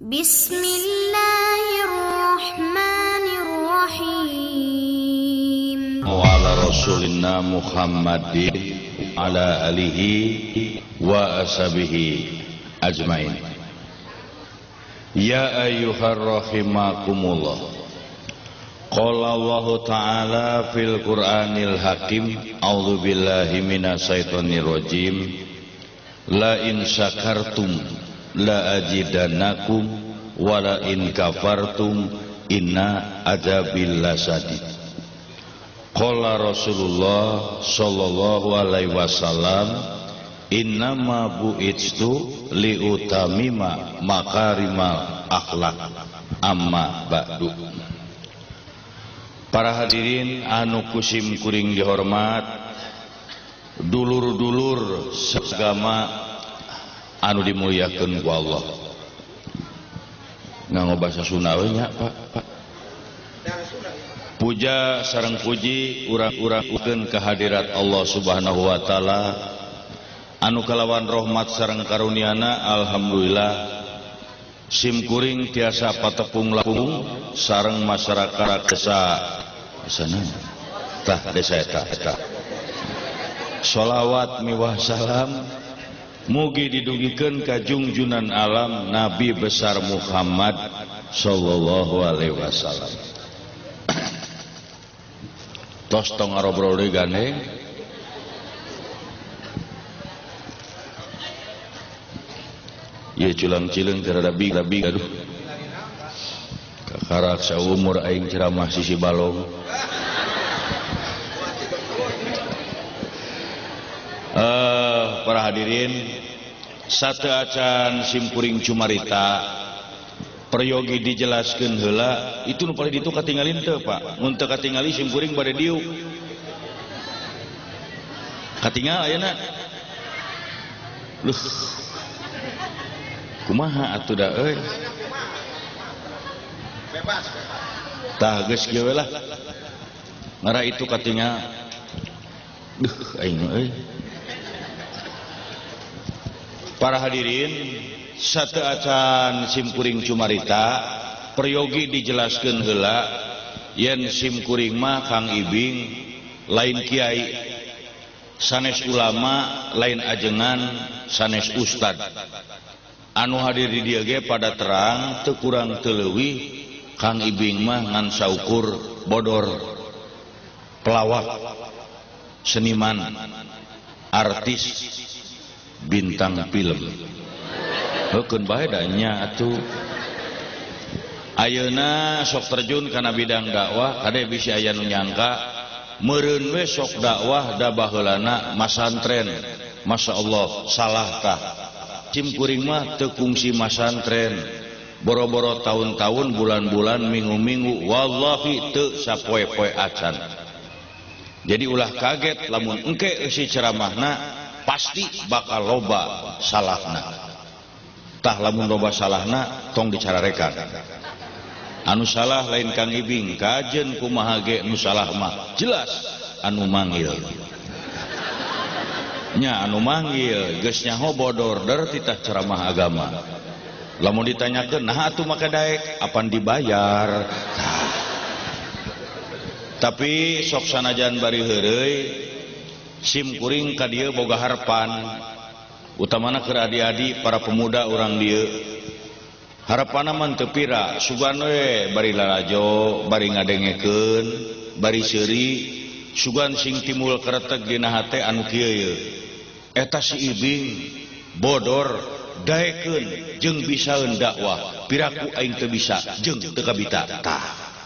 Bismillahirrahmanirrahim. Wa ala rasulina Muhammadin ala alihi wa ashabihi ajmain. Ya ayyuhar rahimakumullah. Qala Allah ta'ala fil Qur'anil Hakim, a'udzu billahi minasyaitonir rajim. La in syakartum la ajidannakum wa la in kafartum inna adzabil lasadid. Qala Rasulullah sallallahu alaihi wasallam, innama bu'itstu liutamima makarimal akhlak, amma ba'du. Para hadirin anu kusim kuring dihormat, dulur-dulur seagama anu dimuliakeun ku Allah. Nganggo basa Sunda we nya, Pak. Puja sareng puji urang-urangkeun kehadirat Allah Subhanahu wa taala anu kalawan rahmat sareng karuniana, alhamdulillah sim kuring tiasa patepung lapung sareng masyarakat desa sana tah desa eta eta. Sholawat miwah salam mugi didugikeun ka jungjunan alam Nabi besar Muhammad sallallahu alaihi wasallam. Tos tong ngarobrol deui gandeng. Ieu culang-cileung teu rada big aduh. Kakarak saumur aing ceramah sisi balong. Para hadirin, satu acan simkuring cumarita peryogi dijelaskeun heula, itu nu paling ditu katingalin teu, Pak? Mun teu katingali simkuring bade diuk. Katingal ayeuna. Luh. Kumaha atuh da euy? Bebas. Tah geus kieu we lah. Ngara itu katingal. Duh aing euy. Para hadirin, satu acan simkuring cumarita peryogi dijelaskeun heula yen simkuring mah Kang Ibing lain kiai, sanes ulama, lain ajengan, sanes ustad. Anu hadir di dieu ge pada terang teu kurang teu leuwih Kang Ibing mah ngan saukur bodor, pelawak, seniman, artis, bintang film. Heukeun bae da nya atuh. Ayeuna sok terjun kana bidang dakwah, kade bisi aya nu nyangka meureun we sok dakwah da baheulana masantren. Masya Allah, salah tah. Sim kuring mah teu kungsi masantren. Boro-boro tahun-tahun, bulan-bulan, minggu-minggu, wallahi teu sapoe-poe acan. Jadi ulah kaget lamun engke eusi ceramahna pasti bakal loba salahna. Tah lamun loba salahna tong dicararekan. Anu salah lain Kang Ibing, kajen kumaha ge nu salah mah jelas anu manggil. Nya anu manggil geus nyaho bodor der titah ceramah agama. Lamun ditanyakeun nah atuh make daek apan dibayar. Tah. Tapi sok sanajan bari heureuy sim kuring ka dieu boga harapan, utamana keur adi-adi para pemuda urang dieu. Harapanna mah teu pira, sugan we bari lalajo, bari ngadengekeun, bari seuri, sugan sing timbul kereteg dina hate anu kieu ye. Eta si Ibing bodor daekeun jeung bisaeun dakwah, piraku aing teu bisa jeung teu kabita. Tah.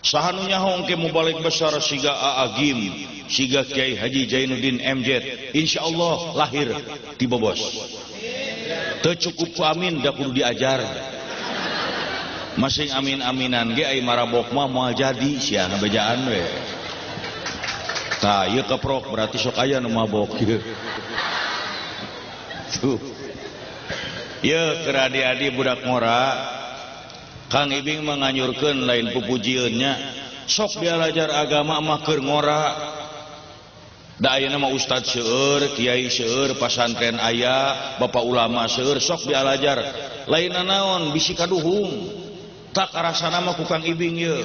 Saha nu nyaho engke mubalig besar siga Aa Gim, siga Kiai Haji Jainuddin MZ, insyaallah lahir di Bobos. Teu cukup ku amin da kudu diajar. Masing amin-aminan ge ai marabok mah moal jadi sia ngabejaan we. Tah ieu keprok berarti sok aya nu mabok ieu. Tuh. Ieu keur adi-adi budak ngora, Kang Ibing menganyurkeun lain pupujieun nya, sok dialajar agama mah keur ngora. Da ayeuna mah ustad seueur, kiai seueur, pasantren aya, bapak ulama seueur, sok dialajar. Lain naon bisi kaduhung. Tak karasana mah ku Kang Ibing ieu.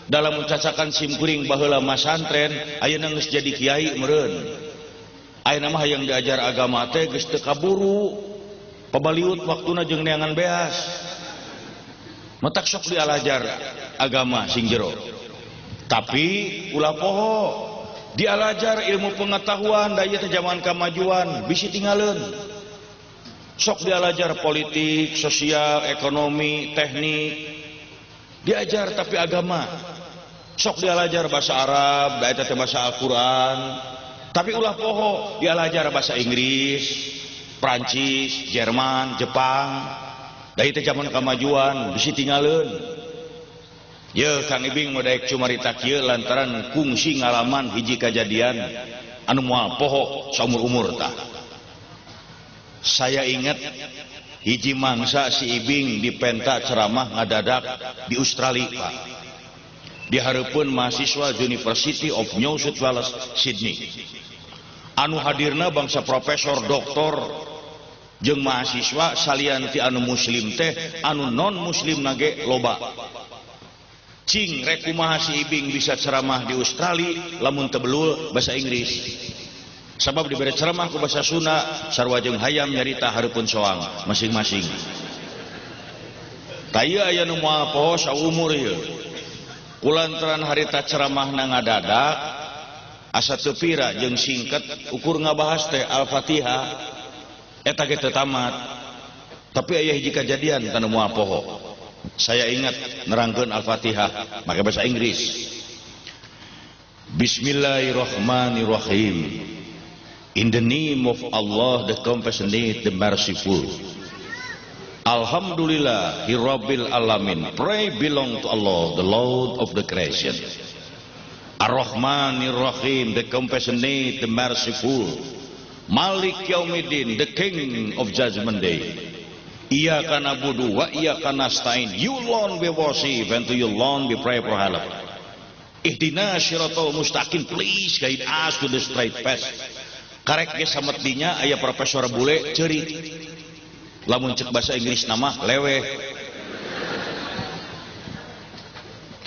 Dalam mencacakan simkuring baheula masantren, ayeuna geus jadi kiai meureun. Ayeuna mah hayang diajar agama teh geus teu kaburu. Pabaliut waktuna jeung neangan beas. Matak sok dialajar agama sing jero. Tapi ulah poho dialajar ilmu pengetahuan da ieu teh zaman kamajuan bisi tingaleun. Sok dialajar politik, sosial, ekonomi, teknik. Diajar tapi agama. Sok dialajar bahasa Arab, da eta teh bahasa Al-Qur'an. Tapi ulah poho dialajar bahasa Inggris, Prancis, Jerman, Jepang. Da ieu teh zaman kamajuan bisi tingaleun. Ye Kang Ibing mau daek cumarita kieu lantaran kungsi ngalaman hiji kajadian anu moal poho saumur-umur tah. Saya ingat hiji mangsa si Ibing dipenta ceramah ngadadak di Australia, Pak. Di hareupeun mahasiswa University of New South Wales, Sydney. Anu hadirna bangsa profesor, doktor jeung mahasiswa salian ti anu muslim teh anu non muslim nage loba. Cing rek kumaha si Ibing bisa ceramah di Australia lamun teu belul bahasa Inggris. Sabab dibere ceramah ku bahasa Sunda sarua jeung hayam nyarita hareupeun soang masing-masing. Tah ieu aya nu moal poho saumur ieu. Kulantaran harita ceramahna ngadadak asa teu pira jeung singket ukur ngabahas teh Al-Fatihah eta ge teu tamat. Tapi aya hiji kajadian tanu moal poho. Saya ingat nerangkeun Al-Fatihah make bahasa Inggris. Bismillahirrahmanirrahim. In the name of Allah, the compassionate, the merciful. Alhamdulillah, Rabbil alamin. Pray belong to Allah, the Lord of the creation. Ar-Rahmanir-Rahim, the compassionate, the merciful. Malik Yaumiddin, the King of Judgment Day. Iyyaka na'budu wa iyyaka nasta'in. You alone we worship and to you alone we pray for help. Ihdina shiratal mustaqim, please guide us to the straight path. Karek ge sametinya aya profesor bule ceurik. Lamun cek bahasa Inggris nama leweh.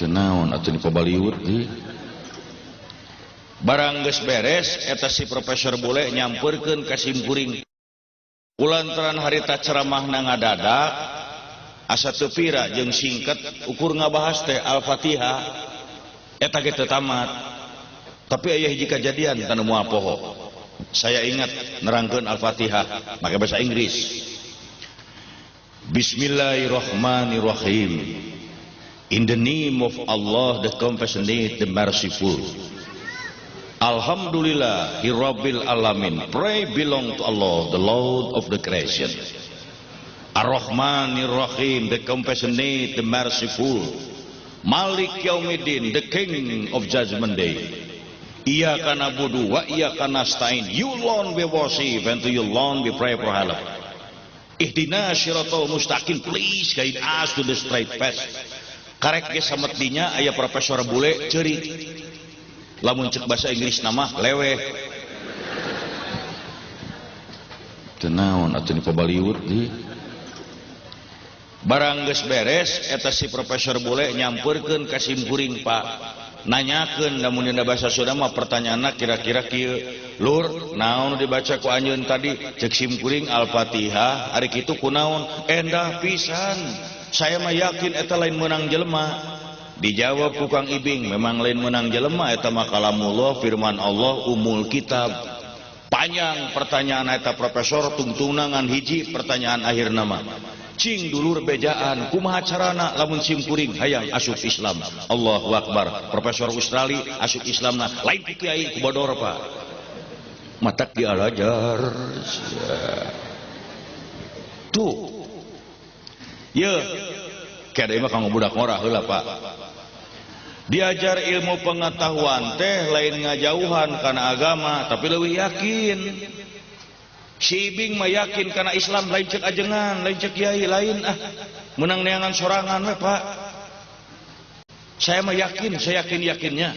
Teu naon atuh ni pabaliut deui. Barang geus beres eta si profesor bule nyampeurkeun ka simkuring. Kulantaran harita ceramahna ngadadak asa teu pira jeung singket ukur ngabahas teh Al-Fatihah eta ge teu tamat. Tapi aya hiji kajadian tanu moal poho. Saya ingat nerangkeun Al-Fatihah make bahasa Inggris. Bismillahirrahmanirrahim. In the name of Allah, the compassionate, the merciful. Alhamdulillah, Rabbil alamin. Pray belong to Allah, the Lord of the creation. Ar-Rahmanir-Rahim, the compassionate, the merciful. Malik Yaumiddin, the King of Judgment Day. Iyyaka na'budu wa iyyaka nasta'in. You alone we worship and to you alone we pray for help. Ihdina shiratal mustaqim, please guide us to the straight path. Karek ge sametinya aya profesor bule ceurik. Lamun cek bahasa Inggris nama leweh. Teu naon atuh ni pabaliut deui. Barang geus beres eta si profesor bule nyampeurkeun ka simkuring, Pak. Nanyakeun lamun dina bahasa Sunda mah pertanyaanna kira-kira kieu. Lur, naon dibaca ku anjeun tadi? Cek simkuring Al-Fatihah, ari kitu kunaon? Endah pisan. Saya mah yakin eta lain meunang jelema. Dijawab ku Kang Ibing, memang lain menang jelema eta mah kalamullah, firman Allah, umul kitab. Panjang pertanyaan eta profesor tungtungna ngan hiji pertanyaan akhir nama. Cing dulur bejaan, kumaha carana lamun simkuring hayang asup Islam. Allahu Akbar. Profesor Australia asup Islamna lain ku kiai ku bodor, Pak. Matak dialajar. Tuh. Ye, kada mah kanggo budak ngora heula, Pak. Diajar ilmu pengetahuan teh lain ngajauhan kana agama, tapi leuwih yakin. Si Ibing mah yakin kana Islam lain cek ajengan, lain cek kiai, lain ah. Menang neangan sorangan we, Pak. Saya mah yakin, saya yakin-yakinnya.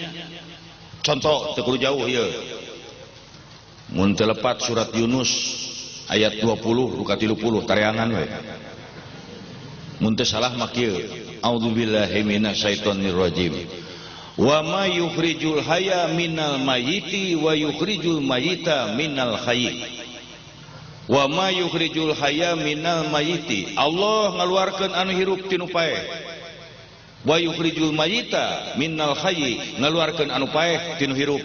Contoh teu kudu jauh ieu. Mun teu lepat surat Yunus ayat 20 duka 30 tareangan we. Mun teu salah mah kieu. A'udzubillahi minasyaitonirrajim. Wa ma yukhrijul hayya minal mayyiti wa yukhrijul mayyita minal hayy. Wa ma yukhrijul hayya minal mayyiti. Allah ngaluarkeun anu hirup tinu paeh. Wa yukhrijul mayyita minal hayy, ngaluarkeun anu paeh tinu hirup.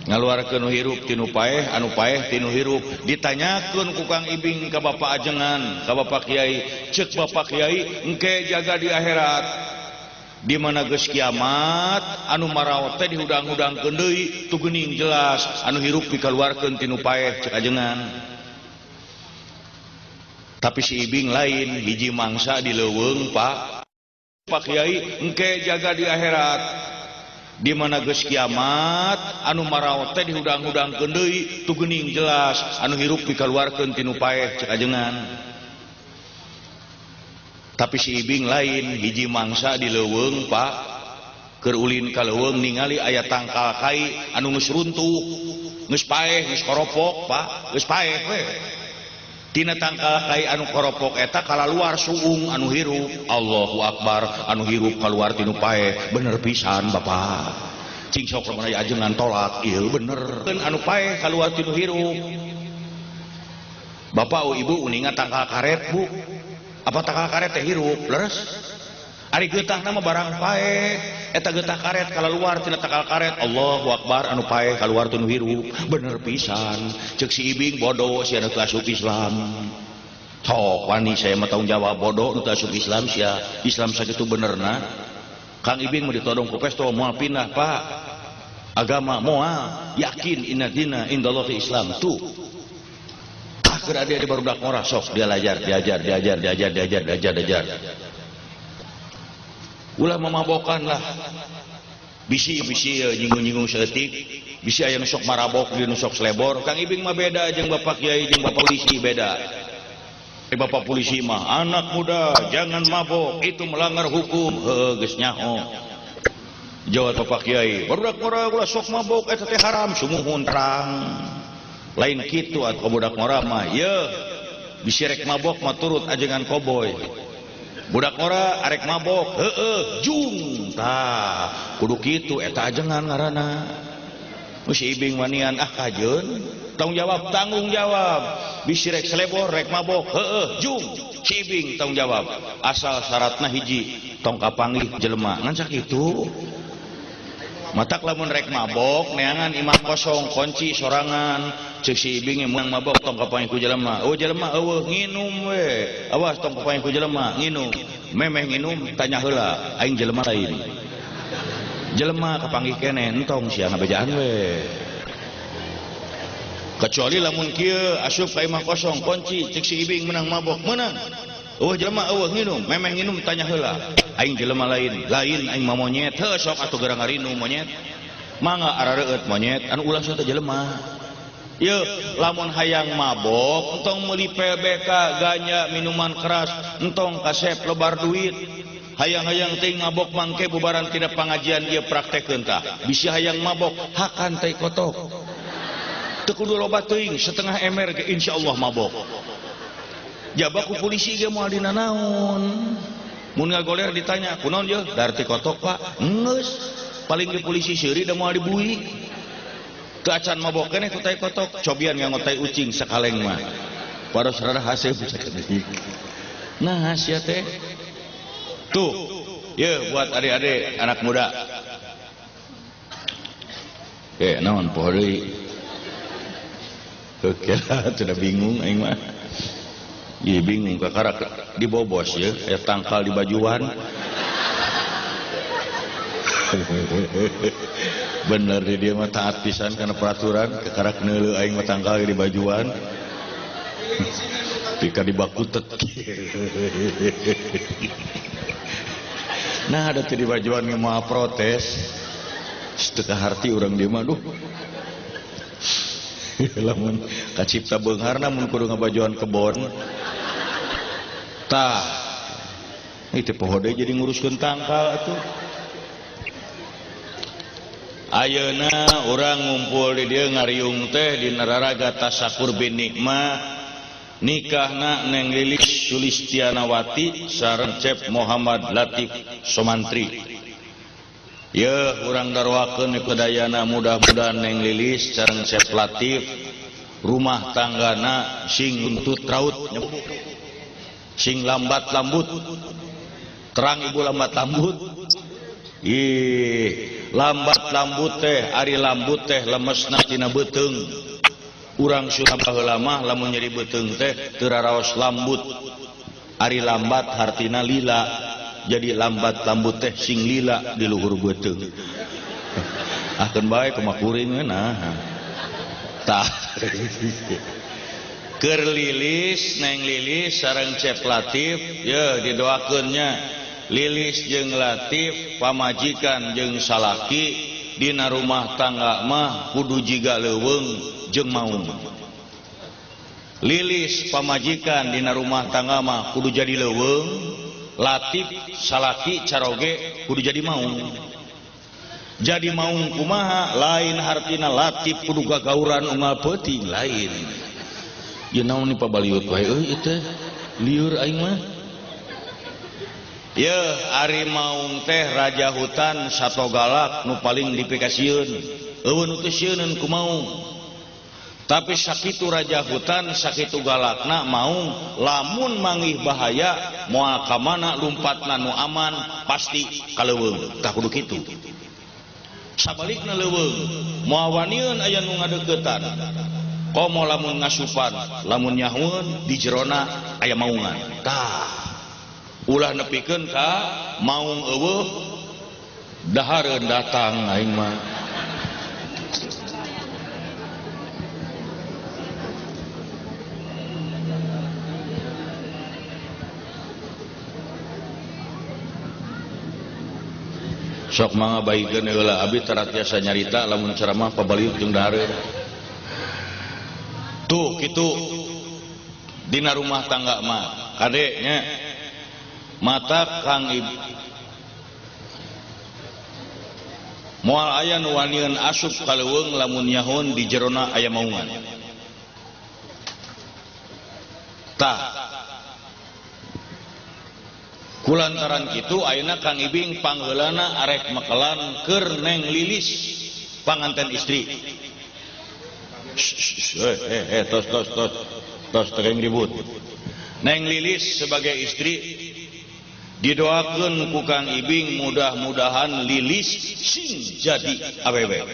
Ngaluarkeun nu hirup tinu paeh, anu paeh tinu hirup. Ditanyakeun ku Kang Ibing ka Bapak Ajengan, ka Bapak Kiai, ceuk Bapak Kiai engke jaga di akhirat. Di mana geus kiamat anu maraot teh dihudang-hudangkeun deui tu geuning jelas anu hirup dikaluarkeun tinu paeh ceuk ajengan. Tapi si Ibing lain hiji mangsa di leuweung Pak. Pak Kiai engke jaga di akhirat. Di mana geus kiamat anu maraot teh dihudang-hudangkeun deui tu geuning jelas anu hirup dikaluarkeun tinu paeh ceuk ajengan. Tapi si Ibing lain hiji mangsa di leuweung Pak. Keur ulin ka leuweung ningali aya tangkal kai anu geus runtuh, geus paeh, geus koropok Pak, geus paeh we. Tina tangkal kai anu koropok eta kalaluar suung anu hirup. Allahu akbar, anu hirup kaluar tinu paeh, bener pisan Bapak. Cing sok lamun aya ajengan tolak, ieu bener. Anu paeh kaluar tinu hirup. Bapak ibu uninga tangkal karet Bu. Apa tangkal karet teh hirup leres? Ari getahna mah barang paeh, eta getah karet kaluar tina tangkal karet. Allahu akbar, anu paeh kaluar tinu hirup, bener pisan. Ceuk si Ibing bodoh sia nu teu asup Islam. Sok wani saya mah tanggung jawab bodoh nu teu asup Islam sia. Islam sakitu benerna. Kang Ibing mah ditodong ku pesto moal pindah Pak. Agama moal yakin inna dina indallahi Islam tuh. Keur adi adi barudak ngora sok dia lajar, diajar, diajar, diajar, diajar, diajar, diajar. Ulah memabokan lah. Bisi-bisi nyinggung-nyinggung saeutik, bisi aya nu sok marabok, di nu sok selebor. Kang Ibing mah beda jeung Bapak Kiai jeung Bapak polisi beda. Bapak polisi mah anak muda jangan mabok, itu melanggar hukum. Heuh geus nyaho. Jawab Bapak Kiai, barudak ngora ulah sok mabok eta teh haram, sumuhun terang. Lain kitu atuh budak ngora mah, yeuh bisi rek mabok mah turut ajengan koboy. Budak ngora arek mabok, heueuh jung tah kudu kitu eta ajengan ngaranna. Si Ibing wanian ah kajeun, tanggung jawab, tanggung jawab. Bisi rek selebor rek mabok, heueuh jung si Ibing tanggung jawab. Asal syaratna hiji, tong kapanggih jelema ngan sakitu. Matak lamun rek mabok neangan imah kosong kunci sorangan. Ceuk si Ibing mun mabok tong kapanggih ku jelema. Oh jelema eueuh nginum we. Awas tong kapanggih ku jelema nginum. Memeh nginum tanya heula aing jelema lain. Jelema kapanggih keneh entong sia ngabejaan we. Kecuali lamun kieu asup ka imah kosong kunci ceuk si Ibing menang mabok meunang. Eueuh jelema eueuh nginum, memeh nginum tanya heula. Aing jelema lain, lain aing mah monyet. Heuh sok atuh gerang ngarinum monyet. Mangga arareueut monyet anu ulah sok teh jelema. Yeuh lamun hayang mabok entong meuli PBK ganja minuman keras, entong kasep lebar duit. Hayang-hayang teuing mabok mangke bubaran tina pangajian ieu praktekeun tah. Bisi hayang mabok hakan teh kotok. Teu kudu loba teuing setengah ember ge insyaallah mabok. Jaba ku polisi ge moal dina naon. Mun ngagoler ditanya, "Kunaon yeuh?" "Dar teh kotok, Pak." Geus, paling ge polisi seuri da moal dibui. Teu acan mabok keneh ku tai kotok, cobian nganggo tai ucing sakaleng mah. Paros rada haseup sakedik. Nah, sia teh. Tuh, yeuh buat adik-adik anak muda. Naon poho deui. Oke lah, sudah bingung aing mah. Iya bingung kakarak dibobos ya, aya tangkal di bajuan. Bener di dia mah taat pisan kana peraturan, kakarak neuleuh aing mah tangkal di bajuan. Pika dibakutet. Nah, ada teh di bajuan mah protes. Teu kaharti urang dia mah duh. Lamun kacipta beungharna mun kudu ngabajuan kebon. Tah. Itu poho deui jadi nguruskeun tangkal atuh. Ayeuna urang ngumpul di dieu ngariung teh di nararaga tasakur bin nikmah nikahna Neng Lilis Sulistianawati sareng Cep Muhammad Latif Somantri. Yeuh urang daroakeun kedayana mudah-mudahan Neng Lilis sareng Cep Latif rumah tanggana sing runtut raut sing lambat lambut. Terang ibu lambat lambut. Ih, lambat lambut teh ari lambut teh lemesna tina beuteung. Urang Sunda baheula mah lamun nyeri beuteung teh teu raraos lambut. Ari lambat hartina lila. Jadi lambat lambut teh sing lila di luhur beuteung. Ah keun bae kumaha kuring nah. Tah. Keur Lilis Neng Lilis sareng Cep Latif ye didoakeun nya. Lilis jeung Latif pamajikan jeung salaki dina rumah tangga mah kudu jiga leuweung jeung maung. Lilis pamajikan dina rumah tangga mah kudu jadi leuweung, Latif salaki caroge kudu jadi maung. Jadi maung kumaha lain hartina Latif kudu gagauran unggal peuting lain. Ieu naon ni pabaliut wae euy ieu teh lieur aing mah. Yeuh ari maung teh raja hutan sato galak nu paling dipikasieun. Eueuh nu teu sieuneun ku maung. Tapi sakitu raja hutan sakitu galakna maung lamun manggih bahaya moal ka mana lumpatna nu aman pasti ka leuweung. Tah kudu kitu. Sabalikna leuweung moal wanieun aya nu ngadeuketan. Komo lamun ngasupan, lamun nyahueun di jerona aya maungan. Tah ulah nepikeun ka maung eueuh dahareun datang aing mah. Sok mangga baikeun heula abi tara tiasa nyarita lamun ceramah pabaliut jeung dahareun. Tuh kitu dina rumah tangga mah kade nya. Mata Kang Ibu moal aya nu wanian asup ka leuweung lamun nyahun di jerona aya maungan. Tah kulantaran kitu ayeuna Kang Ibing pangheulana arek mekelan keur Neng Lilis panganten istri. Tos tos tos tos teu ribut. Neng Lilis sebagai istri didoakeun ku Kang Ibing mudah-mudahan Lilis sing jadi awewe.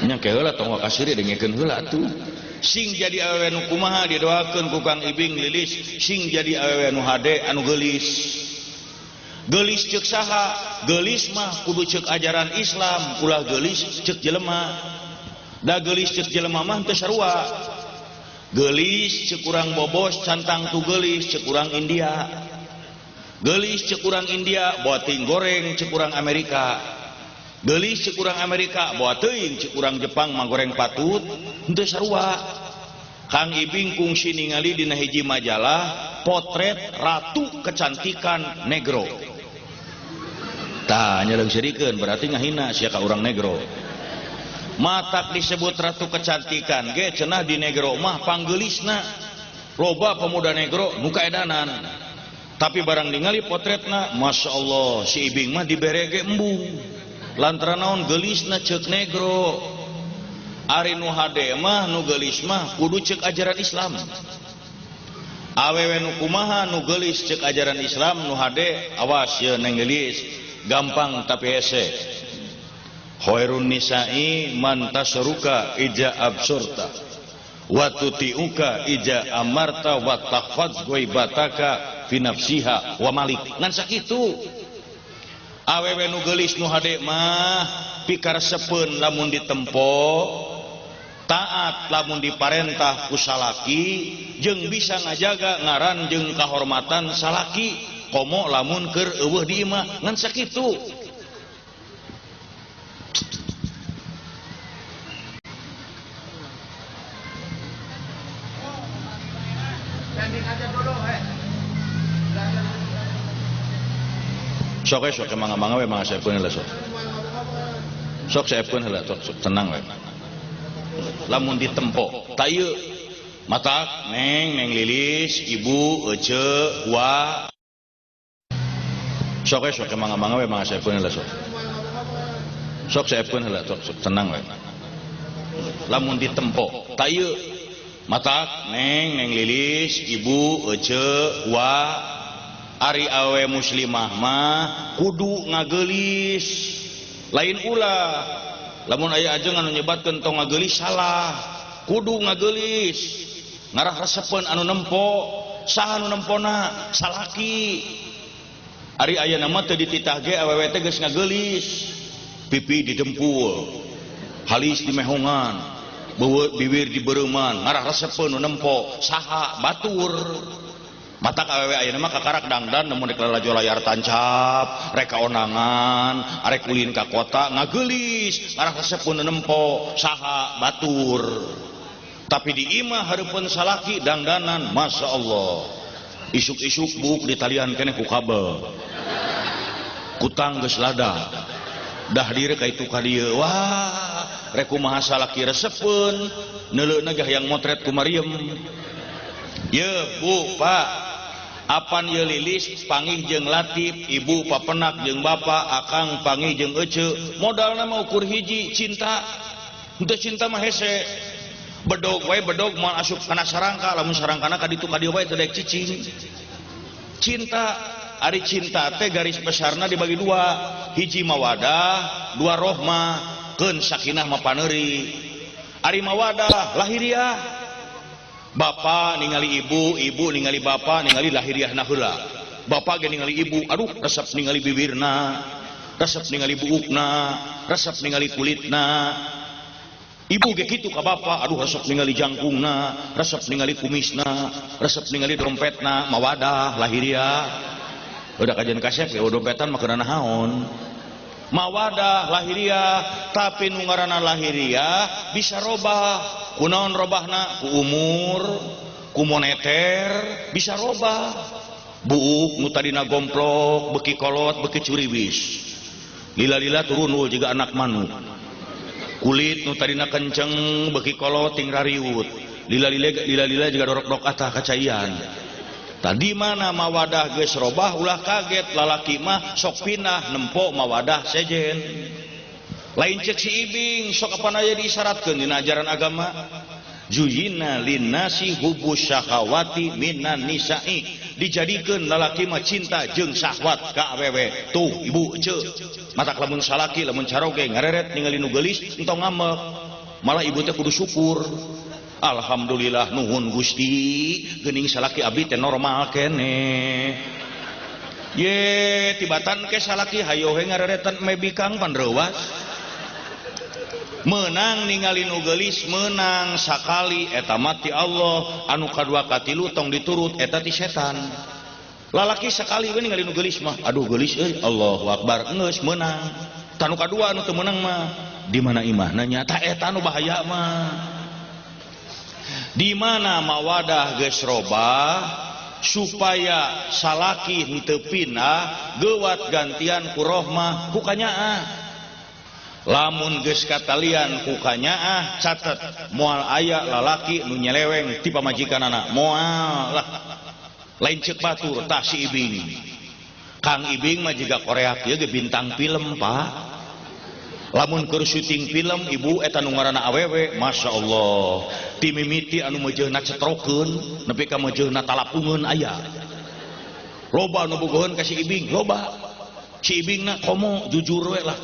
Nya ke heula tong wakasiri dengekeun heula atuh. Sing jadi awewe nu kumaha didoakeun ku Kang Ibing Lilis sing jadi awewe nu hade anu geulis. Geulis ceuk saha? Geulis mah kudu ceuk ajaran Islam, ulah geulis ceuk jelema. Da geulis ceuk jelema mah teu sarua. Geulis ceuk urang bobos cantang tu geulis ceuk urang India. Geulis ceuk urang India boa teuing goreng ceuk urang Amerika. Geulis ceuk urang Amerika boa teuing ceuk urang Jepang mah goreng patut henteu sarua. Kang Ibing kungsi ningali dina hiji majalah potret ratu kecantikan negro. Tah nya leungseurikeun berarti ngahina sia ka urang negro. Matak disebut ratu kecantikan ge cenah di negro mah panggeulisna. Loba pemuda negro nu kaedanan. Tapi barang ningali potretna Masya Allah si Ibing mah dibere ge embung. Lantaran naon geulisna ceuk negro. Ari nu hade mah nu geulis mah kudu ceuk ajaran Islam. Awewe nu kumaha nu geulis ceuk ajaran Islam nu hade awas ye Neng Lilis gampang tapi hese. Khairun nisa'i man tasruka ija absurta wa tuti'uka ija amarta wa tahfadz ghaibataka fi nafsiha wa malik. Ngan sakitu awewe nu geulis nu hade mah pikaresepeun lamun ditempo, taat lamun diparentah ku salaki, jeung bisa ngajaga ngaran jeung kahormatan salaki komo lamun keur eueuh di imah. Ngan sakitu. Sok sok mangga-mangga we mangga saeupeuneun lah sok. Sok seepkeun heula sok tenang we. Lamun ditempo ta ieu matak neng neng lilis ibu ece wa sok we sok mangga-mangga we mangga seepkeun heula sok. Sok seepkeun heula sok tenang we. Lamun ditempo ta ieu matak neng neng lilis ibu ece wa ari awe muslimah mah kudu ngageulis lain ulah. Lamun aya ajengan anu nyebatkeun tong ngageulis salah, kudu ngageulis ngarah resepeun anu nempo. Saha anu nempona? Salaki. Ari ayeuna mah teu dititah ge awewe teh geus ngageulis, pipi didempul, halis dimehongan, bibir dibereuman, ngarah resepeun nu nempo. Saha? Batur. Matak awewe ayeuna mah kakarak dangdan namun rek lalajo layar tancap, rek kaonangan, arek ulin ka kota ngageulis, ngarah resepeun nu nempo. Saha? Batur. Tapi di imah hareupeun salaki dangdanan, Masya Allah. Isuk-isuk buuk ditalian keneh ku kabel. Kutang geus lada. Dah diri ka itu ka dieu. Wah, rek kumaha salaki resepeun, neuleuna ge hayang motret ku Maryam. Ye, Bu, Pak, apan ye lilis pangih jeung Latif, ibu papenak jeung bapak, akang pangih jeung ece, modalna mah ukur hiji cinta. Henteu cinta mah hese. Bedog wae bedog moal asup kana sarangka, lamun sarangkana ka ditu ka dieu wae teu daek cicing. Cinta, ari cinta teh garis besarna dibagi dua, hiji mawadah, dua rohmah, keun sakinah mah paneuri. Ari mawadah lahiriah. Bapak ningali ibu, ibu ningali bapak, ningali lahiriahna heula. Bapak ge ningali ibu, aduh resep ningali bibirna, resep ningali buukna, resep ningali kulitna. Ibu ge kitu ka bapak, aduh resep ningali jangkungna, resep ningali kumisna, resep ningali dompetna, mawadah lahiriah. Udah kajian kasep ge dompetan mah keuna naon. Mawadah lahiriah, tapi nu ngaranna lahiriah bisa robah. Kunaon robahna? Ku umur, ku moneter bisa robah. Buuk nu tadina gomplok, beki kolot, beki curiwis. Lila-lila turunul jiga anak manuk. Kulit nu tadina kenceng, beki kolot ting rariut. Lila-lila jiga dorok-dorok atah kacaian. Tadi mana mawadah geus robah ulah kaget, lalaki mah sok pinah nempo mawadah sejen. Lain cek si Ibing sok apan aya diisyaratkeun dina ajaran agama. Zuyina linnasi hubus syahawati minan nisa'i, dijadikeun lalaki mah cinta jeung syahwat ka awewe. Tuh ibu ceu, matak lamun salaki lamun caroge ngareret ningali nu geulis entong ngambek, malah ibu teh kudu syukur. Alhamdulillah nuhun Gusti, geuning salaki abdi teh normal keneh. Ye tibatan ke salaki hayo we ngareretan me bikang pan reuwas. Menang ningali nu geulis menang sakali eta mah ti Allah, anu kadua katilu tong diturut eta ti setan. Lalaki sakali we ningali nu geulis mah, aduh geulis euy, Allahu akbar, geus meunang. Tanu kadua anu teu meunang mah di mana imahna nya, ta eta nu bahaya mah. Di mana mawadah geus robah supaya salaki henteu pindah geuwat gantian ku rohmah ku kanyaah. Lamun geus katalian ku kanyaah catet moal aya lalaki nu nyeleweng ti pamajikanana, moal lah. Lain ceuk batur tah si Ibing. Kang Ibing mah jiga Korea kieu ge bintang film, Pak. Lamun keur syuting film ibu eta nu ngaranna awewe, Masya Allah. Ti mimiti anu meujeuhna cetrokeun nepi ka meujeuhna talapungeun aya. Loba nu bogoheun ka si Ibing, loba. Si Ibingna komo jujur we lah.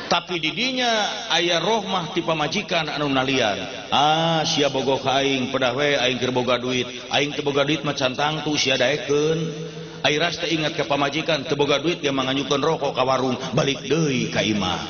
Tapi didinya aya rohmah ti pamajikan anu nalian. Ah, sia bogoh ka aing, pedah we aing keur boga duit. Aing teu boga duit mah can tangtu sia daekeun. Airas teh ingat ka pamajikan teu boga duit dia manganyukeun rokok ka warung, balik deui ka imah.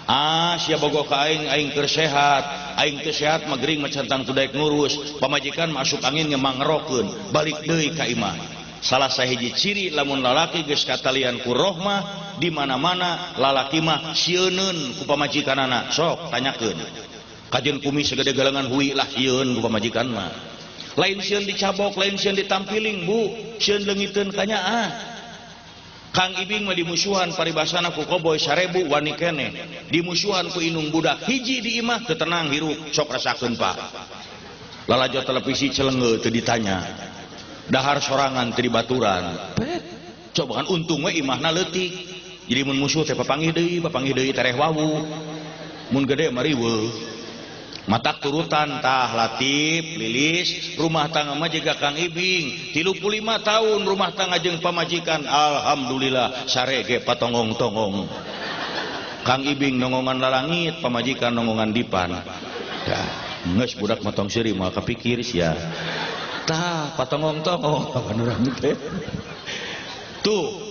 Ah, sia bogoh ka aing, aing keur sehat. Aing teu sehat mah gering mah can tangtu daek ngurus. Pamajikan masuk angin ge mangerokeun, balik deui ka imah. Salah sahiji ciri lamun lalaki geus katalian ku rohmah, di mana-mana lalaki mah sieuneun ku pamajikanana. Sok tanyakeun. Kajeun kumis sagede galengan hui lah sieun ku pamajikan mah. Lain sieun dicabok, lain sieun ditampiling, Bu. Sieun leungiteun kanyaah. Kang Ibing mah dimusuhan paribasana ku koboy 1000 wani keneh. Dimusuhan ku indung budak hiji di imah teu tenang hirup sok rasakeun Pak. Lalajo televisi celengge teu ditanya. Dahar sorangan teu dibaturan. Pet. Coba kan untung we imahna leutik. Jadi mun musuh teh papanggih deui tereh wawu. Mun gede mah riweuh. Matak turutan tah Latif Lilis rumah tangga mah jiga Kang Ibing 35 tahun rumah tangga jeung pamajikan alhamdulillah sarege patongong-tongong. Kang Ibing nongongan lalangit pamajikan nongongan dipan. Tah geus budak mah tong seuri moal kapikir sia. Tah patongong-tongong kapan urang teh. Tuh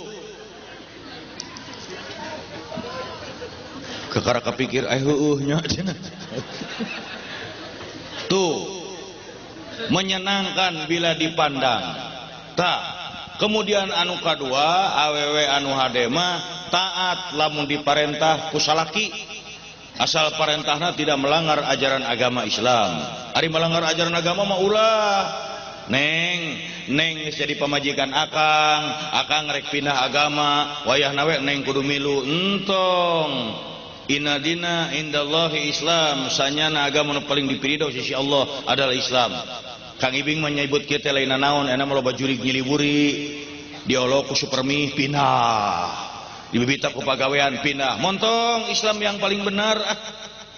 kekara kapikir heueuh nya cenah. Tuh menyenangkan bila dipandang. Tak kemudian anu kadua awewe anu hade mah taat lamun diparentah ku salaki asal parentahna tidak melanggar ajaran agama Islam. Ari melanggar ajaran agama mah ulah. Neng, neng geus jadi pamajikan akang, akang rek pindah agama, wayahna we neng kudu milu entong. Inna dina indallahi Islam, sanyana agama nu paling dipiridho sisi Allah adalah Islam. Kang Ibing menyebut kieu teh lain naon, enak mah loba jurig nyiliburi, diolok ku supermi pindah, dibibita ku pagawean pindah. Montong Islam yang paling benar. Ah,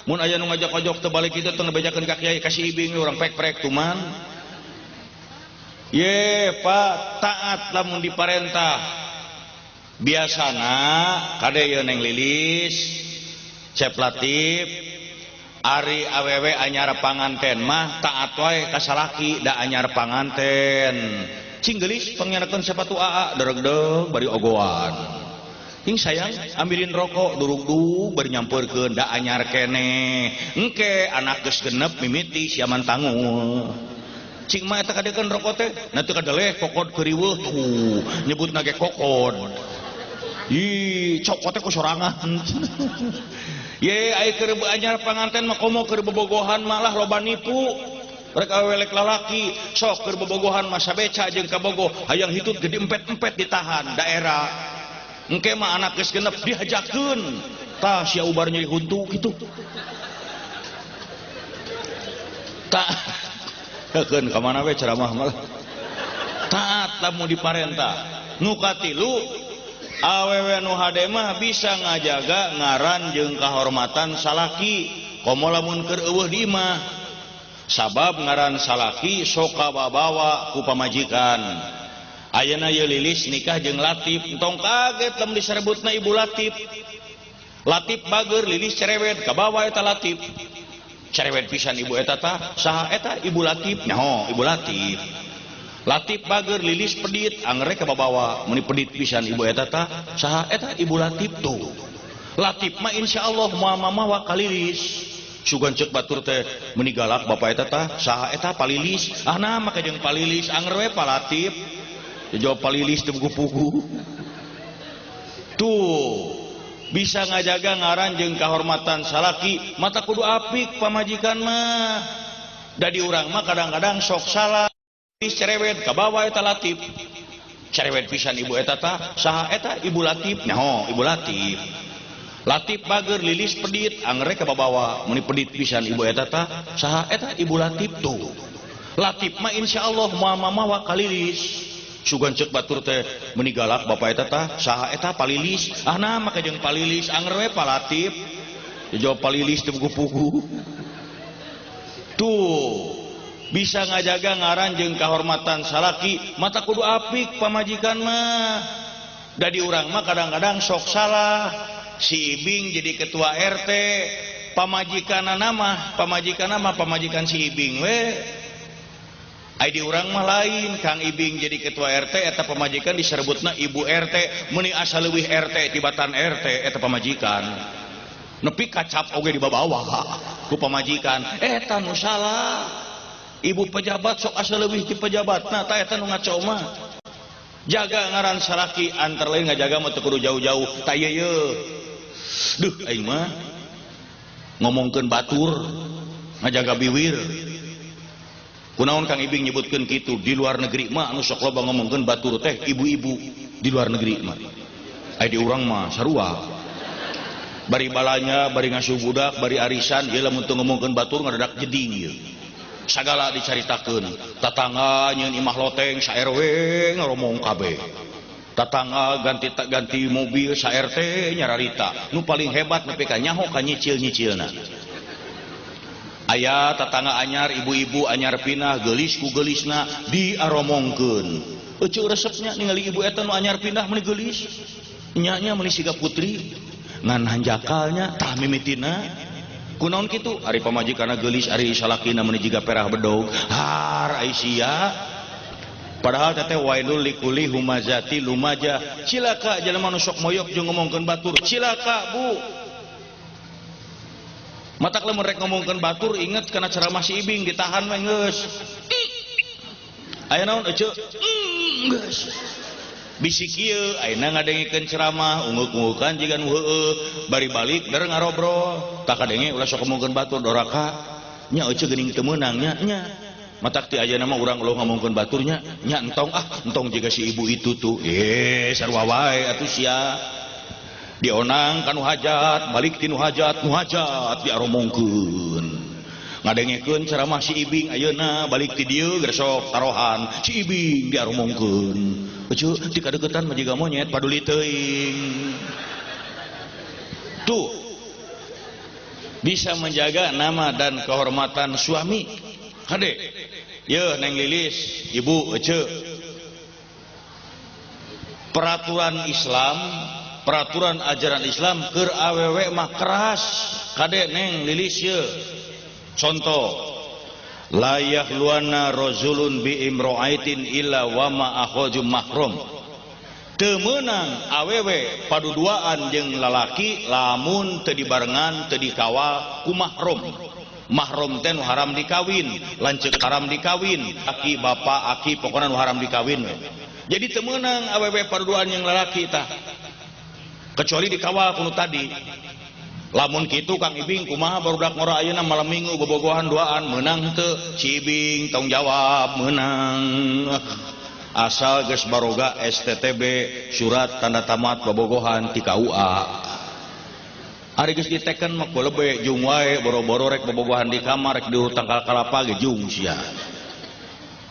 mun aya nu ngajak-ojok teu balik kitu teu ngebejakeun ka kiai ka si Ibing urang prek-prek tuman. Ye, Pak, taat lamun diparentah. Biasana kade ye Neng Lilis Cep Latif ari awewe anyar panganten mah taat wae ka salaki da anyar panganten. Cing geulis pangyanakeun sepatu aa deregdeg bari ogoan. Ing sayang ambilin rokok durugdug bari nyampeurkeun da anyar keneh. Engke anak geus genep mimiti siaman tangul. Cing mah eta kadekeun rokok teh na teu kadeleh kokod keuriweuh tuh nyebutna ge kokod. Ih, cokot teh ku sorangan. Ye, ai keur anyar panganten mah komo keur bobogohan malah loba nipu. Rek awelek lalaki, sok keur bobogohan mah sabeca jeung kabogoh, hayang hitut gede empet-empet ditahan daerah. Engke mah anak geus genep dihajakeun. Tah sia ubar nyeri huntu kitu. Tah keun ka mana we ceramah malah. Taat lamun diparentah. Nu katilu awewe nu hade mah bisa ngajaga ngaran jeung kahormatan salaki komo lamun keur eueuh di imah sabab ngaran salaki sok kababawa ku pamajikan. Ayeuna ye Lilis nikah jeung Latif entong kaget lamun diserebutna ibu Latif. Latif bager Lilis cerewet kabawa eta Latif. Cerewet pisan ibu eta tah saha eta ibu Latif nyaho ibu Latif. Latif bager Lilis pedit angere kababawa meni pedit pisan ibu eta tah saha eta ibu Latif tuh. Latif mah insyaallah moal mamawa ka Lilis. Sugan ceuk batur teh meni galak bapak eta tah saha eta Palilis. Ah nah make jeung Palilis anger we Pa Latif. Jawab Palilis teu pugu-pugu. Tuh bisa ngajaga ngaran jeung kahormatan salaki mata kudu apik pamajikan mah. Da di urang mah kadang-kadang sok salah. Cerewet kabawa eta Latif. Cerewet pisan ibu eta tah saha eta ibu Latif nyaho ibu Latif. Latif bager Lilis pedit angere kababawa meni pedit pisan ibu eta tah saha eta ibu Latif tuh. Latif mah insyaallah moal mamawa ka Lilis. Sugan ceuk batur teh meni galak bapak eta tah saha eta Palilis. Ah nah make jeung Palilis anger we Pa Latif. Jawab Palilis teu pugu-pugu. Tuh bisa ngajaga ngaran jeung kahormatan salaki mata kudu apik pamajikan mah. Da di urang mah kadang-kadang sok salah. Si Ibing jadi ketua RT, pamajikanna mah pamajikan si Ibing we. Ai di urang mah lain, Kang Ibing jadi ketua RT eta pamajikan diserebutna ibu RT, meuni asa leuwih RT tibatan RT eta pamajikan. Nepi kacap oge dibabawa ku pamajikan, eta nu salah. Ibu pejabat sok asa leuwih ti pejabatna tah eta nu ngaco mah. Jaga ngaran salaki antara lain ngajaga mah teu kudu jauh-jauh tah ieu ye. Duh aing mah ngomongkeun batur ngajaga biwir. Kunaon Kang Ibing nyebutkeun kitu di luar negeri mah anu sok loba ngomongkeun batur teh ibu-ibu di luar negeri mah. Ai di urang mah sarua. Bari balanya, bari ngasuh budak, bari arisan, ieu lamun teu ngomongkeun batur ngadadak jeding ieu. Sagala dicaritakeun. Tatangga nyeun imah loteng sa RW ngaromong kabeh. Tatangga ganti mobil sa RT nyararita. Nu paling hebat nepi ka nyaho ka nyicil-nyicilna. Aya tatangga anyar, ibu-ibu anyar pindah, geulis ku geulisna diaromongkeun. Euceu resepnya ningali ibu eta nu anyar pindah meuni geulis. Nya-nya meuni siga putri. Ngan hanjakalnya tah mimitina. Kunaon kitu? Ari pamajikanna geulis, ari salakina meuni jiga perah bedog. Har ai sia. Padahal teteh wailul likuli humazati lumaja. Cilaka jelema nu sok moyok jeung ngomongkeun batur. Cilaka, Bu. Matak lamun rek ngomongkeun batur inget kana ceramah si Ibing ditahan we geus. Aya naon eceu? Geus. Bisi kieu ayeuna ngadengikeun ceramah ungeuk-ungukan jiga nu heueuh bari balik der ngarobrol. Tah kadenge ulah sok ngomongkeun batur doraka. Nya eceu geuning teu meunang nya nya. Matak ti ayeuna mah urang ulah ngomongkeun baturnya nya entong ah entong jiga si ibu itu tuh. Sarua wae atuh sia. Dionang kanu hajat, balik ti nu hajat, nu hajat diaromongkeun. Ngadengekeun ceramah si Ibing ayeuna balik ti dieu geus tarohan, si Ibing diaromongkeun. Euceu ti kadeuketan mah jiga monyet paduli teuing. Tuh. Bisa menjaga nama dan kehormatan suami. Kade. Yeuh Neng Lilis, Ibu eceu. Peraturan Islam, peraturan ajaran Islam keur awewe mah keras. Kade Neng Lilis ye. Contoh, la yahluana rajulun bi imro'aitin illa wa ma akhaju mahrum. Teu meunang awewe paduduaan jeung lalaki lamun teu dibarengan teu dikawal ku mahrum. Mahrum teh nu haram dikawin, lanceuk haram dikawin, aki bapak aki pokona nu haram dikawin we. Jadi teu meunang awewe paduduaan jeung lalaki tah. Kecuali dikawal kuno tadi. Lamun kitu Kang Ibing kumaha barudak ngora ayeuna malam minggu bobogohan duaan meunang teu? Si Ibing tong jawab meunang. Asal geus baroga STTB surat tanda tamat bobogohan ti KUA. Ari geus diteken mah kulebe jung wae boro-boro rek bobogohan di kamar rek dihutang kalapa ge jung sia.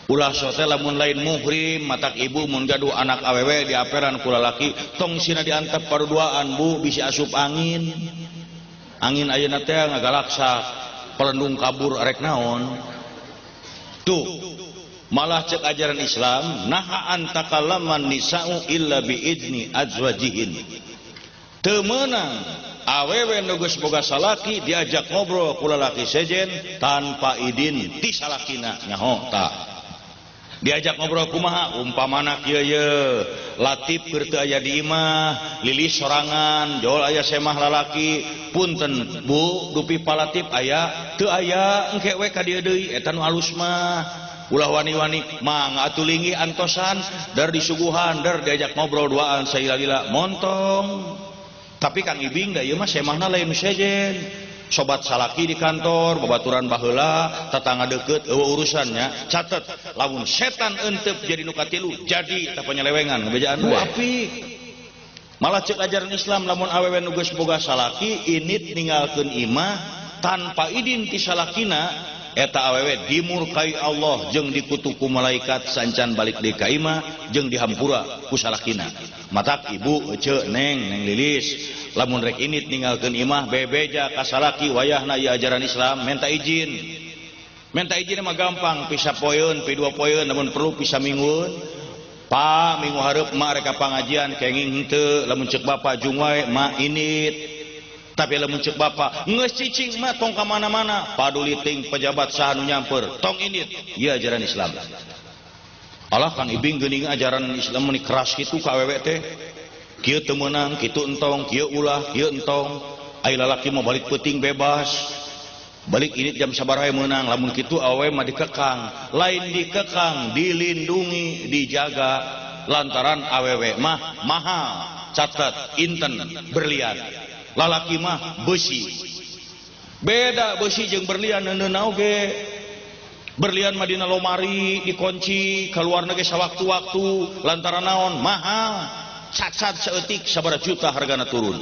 Ulah sote lamun lain muhrim matak ibu mun gaduh anak awewe diaperan ku lalaki tong sina diantep paduduaan bu bisi asup angin. Angin ayeuna teh ngagalaksa pelendung kabur arek naon. Tuh malah cek ajaran Islam naha antakallaman nisa'u illa biizni azwajihin. Teu meunang awewe nu geus boga salaki diajak ngobrol ku lalaki sejen tanpa idin ti salakina nyaho tah. Diajak ngobrol kumaha umpamana kieu ye Latif keur teu aya di imah Lilis sorangan jol aya semah lalaki punten bu dupi palatif aya teu aya engke we ka dieu deui eta nu alus mah ulah wani-wani mangga atuh linggih antosan der disuguhan der diajak ngobrol duaan sailila montong. Tapi Kang Ibing da ieu mah semahna lain nu sejen. Sobat salaki di kantor, babaturan baheula, tetangga deket, eueuh urusannya. Catet, lamun setan entep jadi nu katilu, jadi tah penyelewengan, ngebejaan we. Apik. Malah cek ajaran Islam lamun awewe nu geus boga salaki init ninggalkeun imah tanpa idin ti salakina, eta awewe dimurkai Allah jeung dikutuk ku malaikat sancan balik deui ka imah jeung dihampura ku salakina. Matak ibu eceu neng neng Lilis lamun rek init ninggalkeun imah bebeja ka salaki wayahna ieu ajaran Islam minta izin. Minta izin mah gampang pisa poeun pi dua poeun lamun perlu pisa minggueun. Pa minggu hareup mak rek ka pangajian kenging henteu lamun ceuk bapa jung wae mak init. Tapi lamun ceuk bapa geus cicing mah tong ka mana-mana paduli ting pejabat saha nu nyamper tong init. Ieu ajaran Islam. Alah Kang Ibing geuning ajaran Islam meuni keras kitu ka awewe teh. Kieu teu meunang, kitu entong, kieu ulah, kieu entong. Ai lalaki mah balik peuting bebas. Balik ini jam sabaraha meunang, lamun kitu awewe mah dikekang. Lain dikekang, dilindungi, dijaga lantaran awewe mah mahal, catat inten berlian. Lalaki mah besi. Beda besi jeung berlian neuneuna oge. Berlian mah dina lomari dikunci, keluarna ge sawaktu-waktu lantaran naon mahal. Cacat saeutik sabaraha juta hargana turun.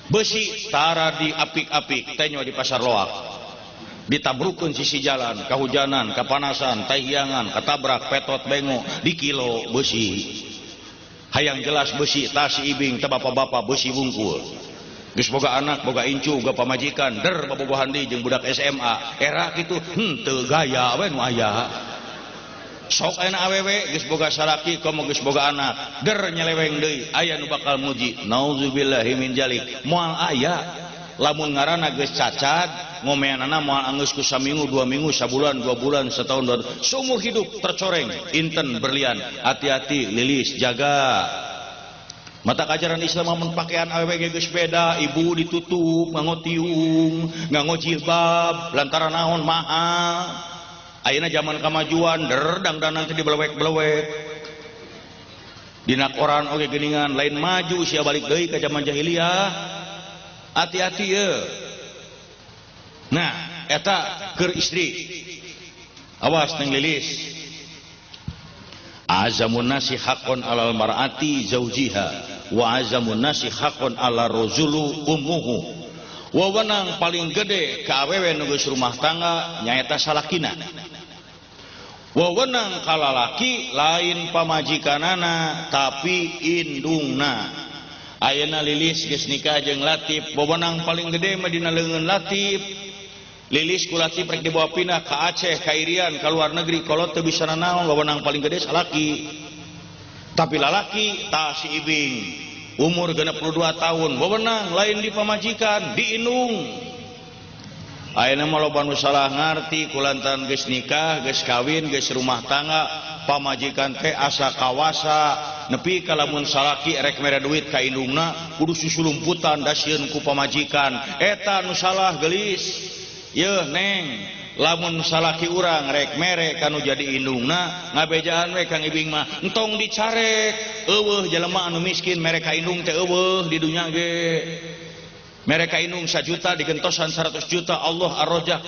Besi tara di apik-apik tenyo di pasar loak. Ditabrukeun sisi jalan, kahujanan, kapanasan, tahiangan, katabrak, petot bengo, di kilo besi. Hayang jelas besi, tas ibing, teh bapak-bapak besi wungkul. Geus boga anak, boga incu, boga pamajikan, der bobogohan deui jeung budak SMA. Era kitu henteu gaya we nu aya. Sok ayeuna awewe geus boga salaki komo geus boga anak, der nyeleweng deui, aya nu bakal muji. Nauzubillahi min jalik. Moal aya. Lamun ngaranna geus cacat, ngomeanana moal anggeus ku saminggu, 2 minggu, sabulan, 2 bulan, setahun, 2 tahun. Seumur hidup tercoreng, inten berlian. Hati-hati lilis, jaga. Mata ajaran Islam mun pakaian awewe ge geus beda, ibu ditutup, nganggo tiung, nganggo jilbab, lantaran naon mahal. Ayeuna zaman kamajuan, der dangdanan teh dibelewek-belewek. Dina koran oge geuningan, lain maju sia balik deui ka zaman jahiliyah. Hati-hati ye. Nah, eta keur istri. Awas neng lilis. Azamun nasi haqqon alal mar'ati zaujiha wa azamun nasi haqqon ala rajulu ummuhu. Wewenang paling gede ka awewe nu geus rumah tangga nyaeta salakina. Wewenang ka lalaki lain pamajikanana tapi indungna. Ayeuna lilis geus nikah jeung Latif, wewenang paling gede mah dina leungeun Latif. Lilis ku Latif rek dibawa pindah ka Aceh, ka Irian, ka luar negeri, kolot teu bisa nanaon, wewenang paling gede salaki. Tapi lalaki tah si Ibing, umur 62 tahun, wewenang lain di pamajikan, di indung. Ayeuna mah loba nu salah ngarti kulantaran geus nikah, geus kawin, geus rumah tangga, pamajikan teh asa kawasa. Nepi ka lamun salaki rek mere duit ka indungna kudu susulumputan dasieun ku pamajikan. Eta nu salah geulis. Yeuh neng, lamun salaki urang rek mere kanu jadi indungna ngabejaan we Kang Ibing mah entong dicarek. Eueuh jelema anu miskin mere ka indung teh eueuh di dunya ge. Mere ka indung 1 juta digentosan 100 juta, Allah ar-Razzaq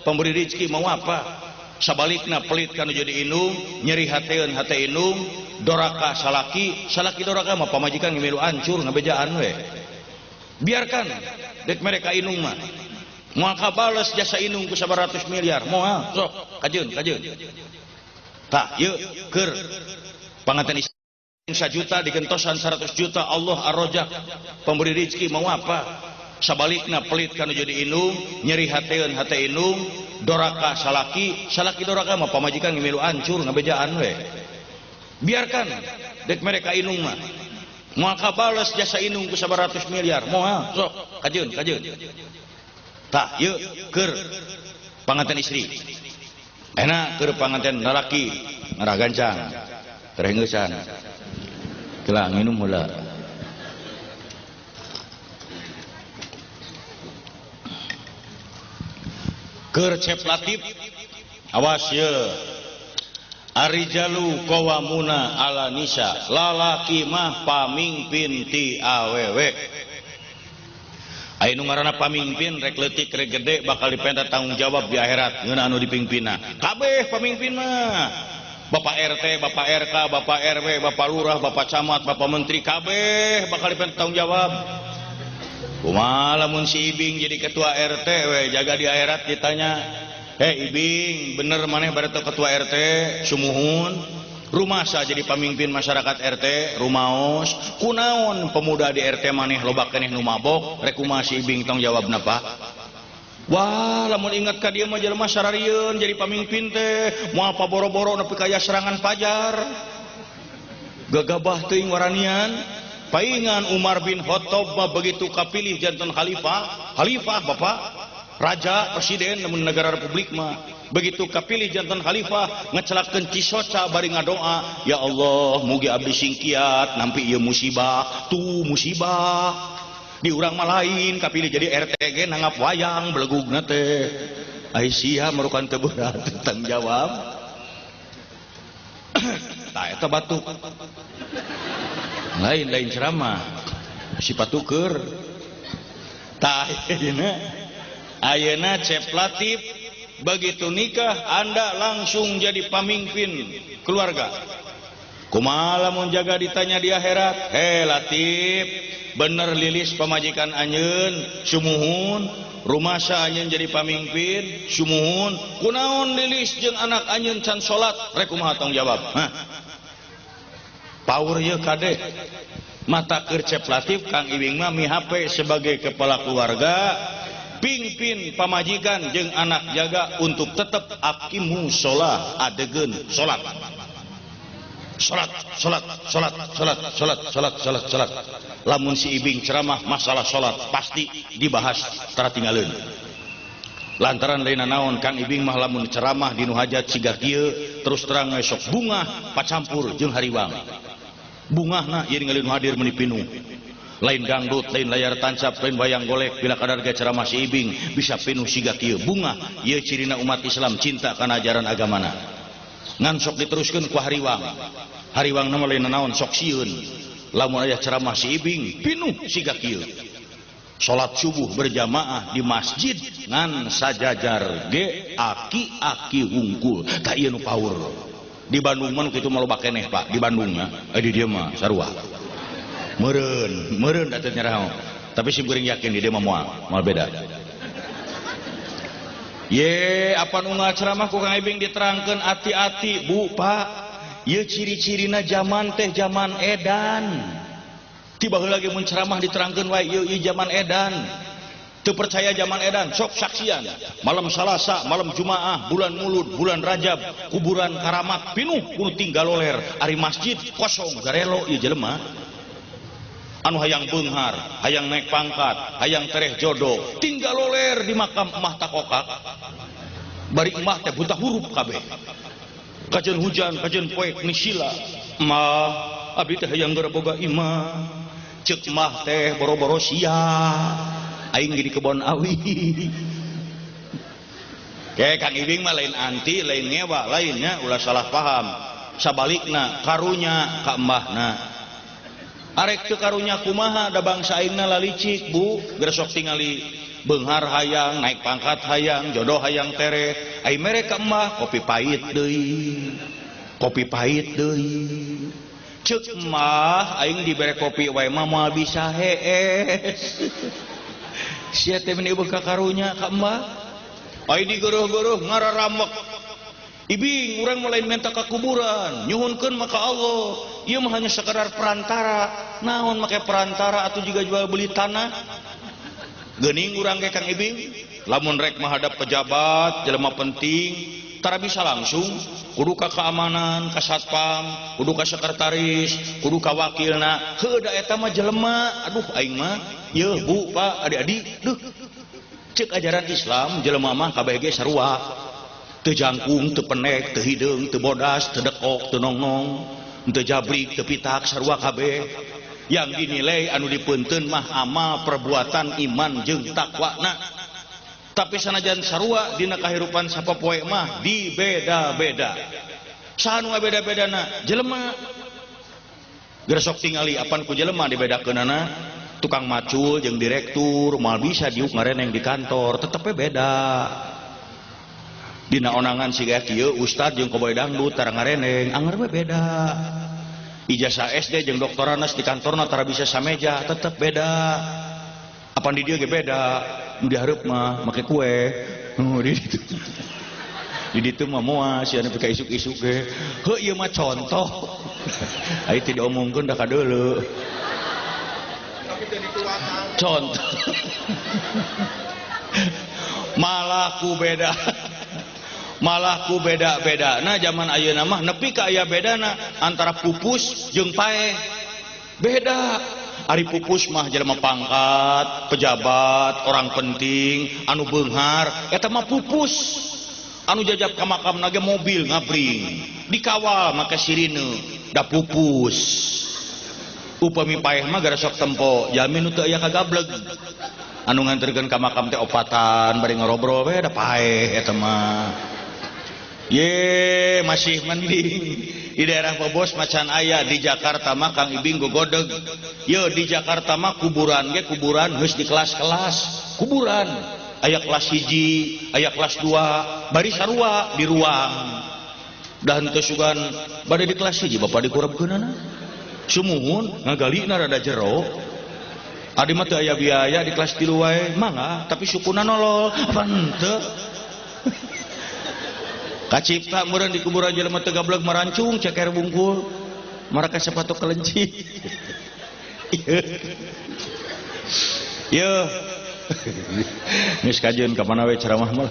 pemberi rezeki mau apa. Sabalikna pelit kanu jadi indung, nyeri hateun hate indung, doraka salaki, salaki doraka mah pamajikan ngemilu ancur ngabejaan we. Biarkan dek mereka indung mah. Moal kabales jasa indung ku 100 miliar, moal sok kajeun kajeun. Tah ieu keur panganten istri 1 juta digentosan 100 juta, Allah ar-Razzaq pemberi rezeki mau apa. Sabalikna pelit kanu jadi indung, nyeri hateun hate indung, doraka salaki, salaki doraka mah pamajikan ngemilu ancur ngabejaan we. Biarkan dek mereka indung mah. Moal kabales jasa indung ku 100 miliar, moal sok kajeun kajeun. Tah ieu keur panganten istri. Enak keur panganten lalaki ngarah gancang, terengeusan. Kela nginum heula. Keur Cep Latif awas ye. Arijalu qawamuna ala nisa, lalaki mah pamingpin ti awewe. Aya nu ngaranna pamingpin rek leutik rek gede bakal dipenta tanggung jawab di akhirat ngeunah anu dipingpinna. Kabeh pamingpin mah. Bapak RT, Bapak RK, Bapak RW, Bapak Lurah, Bapak Camat, Bapak Menteri kabeh bakal dipenta tanggung jawab. Kumaha lamun si Ibing jadi ketua RT we jaga di akhirat ditanya, "Eh Ibing, bener maneh bareto ketua RT sumuhun? Rumah sa jadi pamimpin masyarakat RT, rumaos, kunaon pemuda di RT maneh loba keneh nu mabok, rek kumaha si Ibing tong jawabna Pak?" Wah, lamun ingat ka dieu mah jelema sararieun jadi pamimpin teh, moal paboro-boro nepi ka aya serangan fajar. Gagabah teuing waranian. Paingan Umar bin Khattab mah begitu kapilih janten khalifah, khalifah bapak, raja, presiden namun negara republik mah. Begitu kapilih janten khalifah ngecelakeun cisoca bari ngadoa, ya Allah mugi abdi singkiat nampi ieu musibah, tuh musibah. Di urang mah lain kapilih jadi RTG nanggap wayang belegugna teh. Ai sia merukan teu berat tanggung jawab. Tah eta batuk. Lain-lain ceramah sifat tuker. Tah ayeuna ayeuna Cep Latif begitu nikah Anda langsung jadi pamimpin keluarga. Kumaha lamun jaga ditanya di akhirat? He Latif, bener lilis pamajikan anjeun sumuhun, rumasa anjeun jadi pamimpin sumuhun, kunaon lilis jeung anak anjeun can salat, rek kumaha tong jawab? Hah? Power ieu kade. Mata keur Cep Latif Kang Ibing mah mihape sebagai kepala keluarga, pingpin pamajikan jeung anak jaga untuk tetap akimu sholah, adegeun salat. Salat, salat, salat, salat, salat, salat, salat, salat. Lamun si Ibing ceramah masalah salat pasti dibahas tara tinggaleun. Lantaran lain naon Kang Ibing mah lamun ceramah di nu hajat siga kieu terus terang we sok bungah pacampur jeung hariwang. Bungahna ieu ningali nu hadir meuni pinuh. Lain dangdut, lain layar tancap, lain wayang golek, bila kadar ge ceramah si Ibing bisa pinuh siga kieu. Bungah ieu cirina umat Islam cinta kana ajaran agamana. Ngan sok diteruskeun ku hariwang. Hariwang mah lain naon sok sieun. Lamun aya ceramah si Ibing pinuh siga kieu. Salat subuh berjamaah di masjid ngan sajajar ge aki-aki hungkul. Tah ieu nu power. Di Bandung mah kitu mah loba keneh Pak, di Bandung mah. Di dieu mah sarua. Meureun, meureun da teu nyaraho. Tapi sim kuring yakin di dieu mah moal beda. Ye, apa nu ngaceramah ku Kang Ibing diterangkeun ati-ati, Bu, Pak. Ieu ciri-cirina zaman teh zaman edan. Ti baheula ge mun ceramah diterangkeun wae ieu ieu zaman edan. Teu percaya zaman edan, sok saksian. Malam Salasa, malam Jumaah, bulan Mulud, bulan Rajab, kuburan karamat pinuh kudu tinggal loler, ari masjid kosong garelo ieu jelema. Anu hayang beunghar, hayang naik pangkat, hayang tereh jodoh, tinggal loler di makam emah takokak. Bari emah teh buta huruf kabeh. Kajeun hujan, kajeun poek nisila. Emah, abdi teh hayang geura boga imah. Ceuk emah teh boro-boro sia. Aing di kebon awi. Kayak Kang Ibing mah lain anti, lain ngewa, lainnya ulah salah paham. Sabalikna karunya ka embahna. Arek teu karunya kumaha da bangsa aingna lalicik, Bu. Geus sok tingali beunghar hayang, naik pangkat hayang, jodoh hayang tereh. Ai mere ka emah kopi pahit deui. Kopi pahit deui. Ceuk emah aing dibere kopi wae mah moal bisa hees. Sia teh meni eueuh ka karunya ka emah. Ai digeureuh-geureuh ngararamek. Ibing urang mah lain menta ka kuburan, nyuhunkeun mah ka Allah. Ieu mah hanya sekadar perantara. Naon make perantara atuh juga jual beli tanah. Geuning urang ge Kang Ibing, lamun rek menghadap pejabat, jelema penting, tara bisa langsung, kudu ka keamanan, ka satpam, kudu ka sekretaris, kudu ka wakilna. Heuh da eta mah jelema, aduh aing mah, yeuh Bu, Pak, adik-adik, duh. Ceuk ajaran Islam jelema mah kabeh ge sarua. Teu jangkung, teu penek, teu hideung, teu bodas, teu dekok, teu nongnong, teu jabrik, teu pitak, sarua kabeh. Yang dinilai anu dipeunteun mah amal perbuatan iman jeung takwana. Tapi sanajan sarua dina kahirupan sapopoe mah dibeda-beda. Saha nu ngabeda-bedana? Jelema. Geus sok tingali apan ku jelema dibedakeunana. Tukang macul jeung direktur moal bisa diuk ngareneng di kantor, tetep we beda. Dina onangan siga kieu ustad jeung koboy dangdut tara ngareneng, anger we beda. Ijazah SD jeung doktoranas di kantorna tara bisa sameja, tetep beda. Apan di dieu ge beda, nu dihareup mah make kue. Nu di ditu. Di ditu mah moal sia nepi ka isuk-isuk ge. Heuh ieu mah contoh. Ai teu diomongkeun da kadeuleu. Contoh. Malah ku beda. Malah ku beda-beda. Nah zaman ayeuna mah nepi ka aya bedana antara pupus jeung paeh. Beda. Ari pupus mah jelema pangkat, pejabat, orang penting, anu beunghar, eta mah pupus. Anu jajab ka makamna ge mobil ngabring, dikawal make sirine, da pupus. Upami paeh mah gara sok tempo, jalmi nu teu aya kagableg. Anu nganterkeun ka makam teh opatan bari ngarobrol we da paeh eta mah. Ye, masih mending di daerah Bobos macan aya, di Jakarta mah Kang Ibing gogodeg. Ye, di Jakarta mah kuburan ge kuburan geus di kelas-kelas, kuburan. Aya kelas 1, aya kelas 2, bari sarua di ruang. Dan teu sugan bade di kelas hiji bapak dikurepkeunana. Sumuhun ngagalina rada jero. Adi mah teu aya biaya di kelas 3 wae, mangga, tapi sukuna nolol, apa henteu? Kacipta meureun di kuburan jelema teu gableg marancung ceker bungkul, maraka sepatu kelenci. Yeuh. Geus kajeun ka mana we ceramah mah.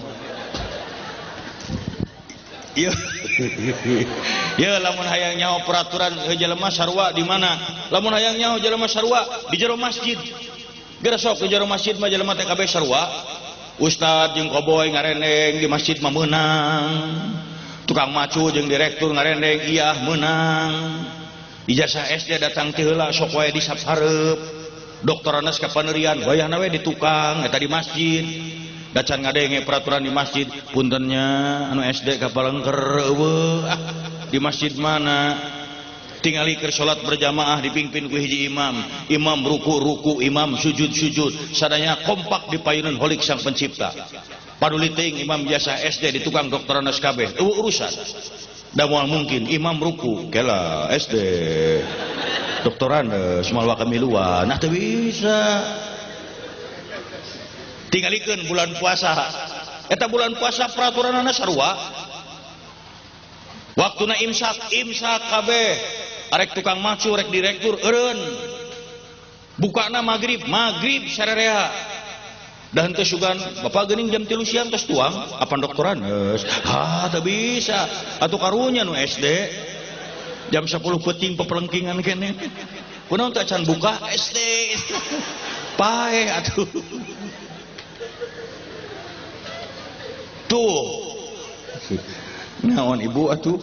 Yeuh. Yeuh lamun hayang nyaho peraturan jelema sarua di mana? Lamun hayang nyaho jelema sarua di jero masjid. Geura sok di jero masjid mah jelema teh kabeh sarua. Ustad jeung koboy ngarendeng di masjid mah meunang. Tukang macu jeung direktur ngarendeng iyah meunang. Ijazah SD datang ti heula sok wae di sap hareup. Doktoranes ka panerian wayahna we di tukang eta di masjid. Dacan ngadenge peraturan di masjid, puntennya anu SD ka palengker eueuh. Ah, di masjid mana? Tingali keur salat berjamaah dipimpin ku hiji imam, imam ruku-ruku, imam sujud-sujud, sadaya kompak di payunan holik sang pencipta. Paduli teuing imam biasa SD di tukang doktoranes kabeh, eueuh urusan. Da moal mungkin imam ruku, kela SD. Doktoranes moal wakamiluan, nah teu bisa. Tingalikeun bulan puasa. Eta bulan puasa peraturanana sarua. Waktuna imsak, imsak kabeh. Arek tukang macu, rek direktur eureun. Bukana magrib, magrib sarerea. Da henteu sugan, bapak geuning jam 3 siang tos tuang, apan doktoranes. Ha, teu bisa. Atuh karunya nu SD. Jam 10 peuting pepelengkingan keneh. Kunaon teh acan buka SD. Paeh atuh. Tuh. Naon ibu atuh?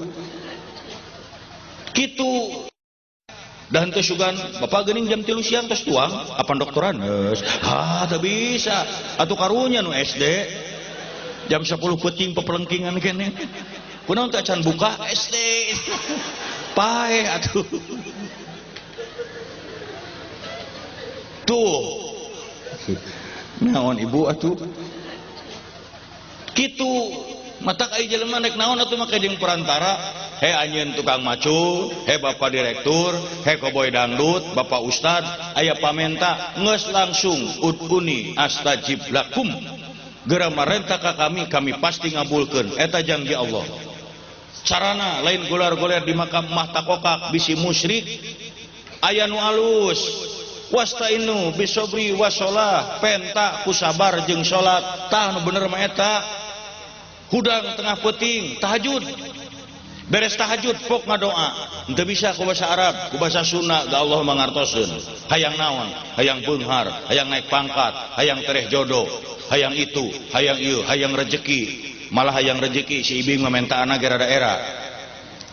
Kitu. Da henteu sugan, bapak geuning jam 3 siang tos tuang, apan doktoranes. Ha, teu bisa. Atuh karunya nu SD. Jam 10 peuting pepelengkingan keneh. Kunaon teh acan buka SD. Paeh atuh. Tuh. Naon ibu atuh? Kitu. Matak ai jelema rek naon atuh make jeung perantara, he anjeun tukang macu, he bapak direktur, he koboy dangdut, bapak ustad, aya pamenta geus langsung uduni astajib lakum. Geura marenta ka kami, kami pasti ngabulkeun. Eta janji Allah. Carana lain golar-goler di makam mah takokak bisi musyrik, aya nu alus. Wastainu bisobri wasolah, penta ku sabar jeung salat. Tah nu bener mah eta. Hudang tengah peuting tahajud, beres tahajud pok ngadoa. Henteu bisa ku bahasa Arab, ku bahasa Sunda, ga Allah mangartoseun. Hayang naon? Hayang beunghar, hayang naik pangkat, hayang tereh jodoh, hayang itu, hayang ieu, hayang rejeki. Malah hayang rejeki si ibing mah mentaana ge rada era.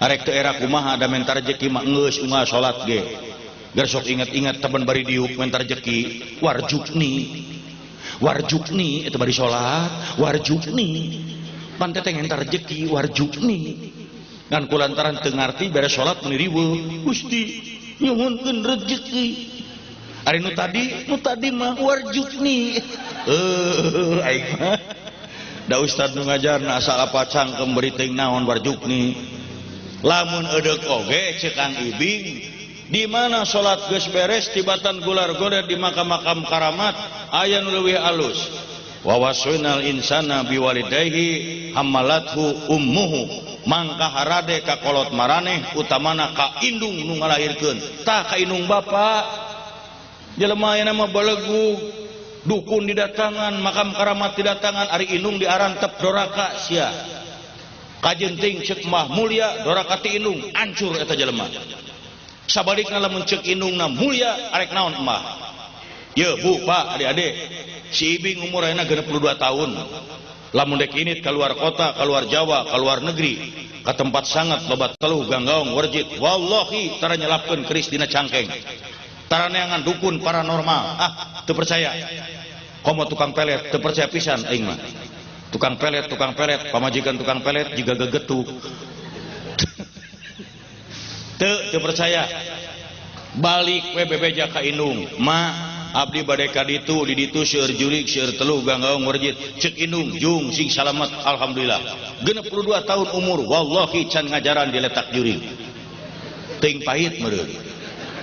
Arek teu era kumaha da menta rejeki mah geus unggal salat ge. Geus sok inget-inget temen bari diuk menta rejeki, warjukni. Warjukni eta bari salat, warjukni. Pan teh ngentar rejeki warjukni. Ngan kulantaran teu ngarti beres salat meuni riweuh, Gusti nyuhunkeun rejeki. Ari nu tadi mah warjukni. Aing mah da ustad nu ngajarna asal apa cangkem beri teuing naon warjukni. Lamun edeuk oge ceuk Kang Ibing, di mana salat geus beres tibatan gular-goler di makam-makam karamat aya nu leuwih alus. Wa wasainal insana biwalidayhi hamalathu ummuhu, mangka harade ka kolot maraneh utamana ka indung nu ngalahirkeun. Tah ka indung bapa jelema ayeuna mah belegug, dukun didatangan, makam karamat didatangan, ari indung diarantep doraka sia. Kajenting ceuk mah mulia doraka ti indung, ancur eta jelema. Sabalikna lamun ceuk indungna mulia arek naon emah. Ye bu, pak, adik-adik, si Ibing umur ayeuna 62 tahun. Lamun dek init keluar kota, keluar Jawa, keluar negeri, ka tempat sangat loba teluh ganggaung werjit, wallahi tara nyelapkeun keris dina cangkeng. Tara neangan dukun paranormal. Ah, teu percaya. Komo tukang pelet, teu percaya pisan aing mah. Tukang pelet, pamajikan tukang pelet jiga gegetuk. Teu percaya. Balik we bebeja ka indung, ma Abdi bade ka ditu di ditu seueur jurig seueur telu ganggaung warjit cek indung jung sing salamet alhamdulillah. 62 tahun umur wallahi can ngajaran diletak jurig. Teuing pahit meureun.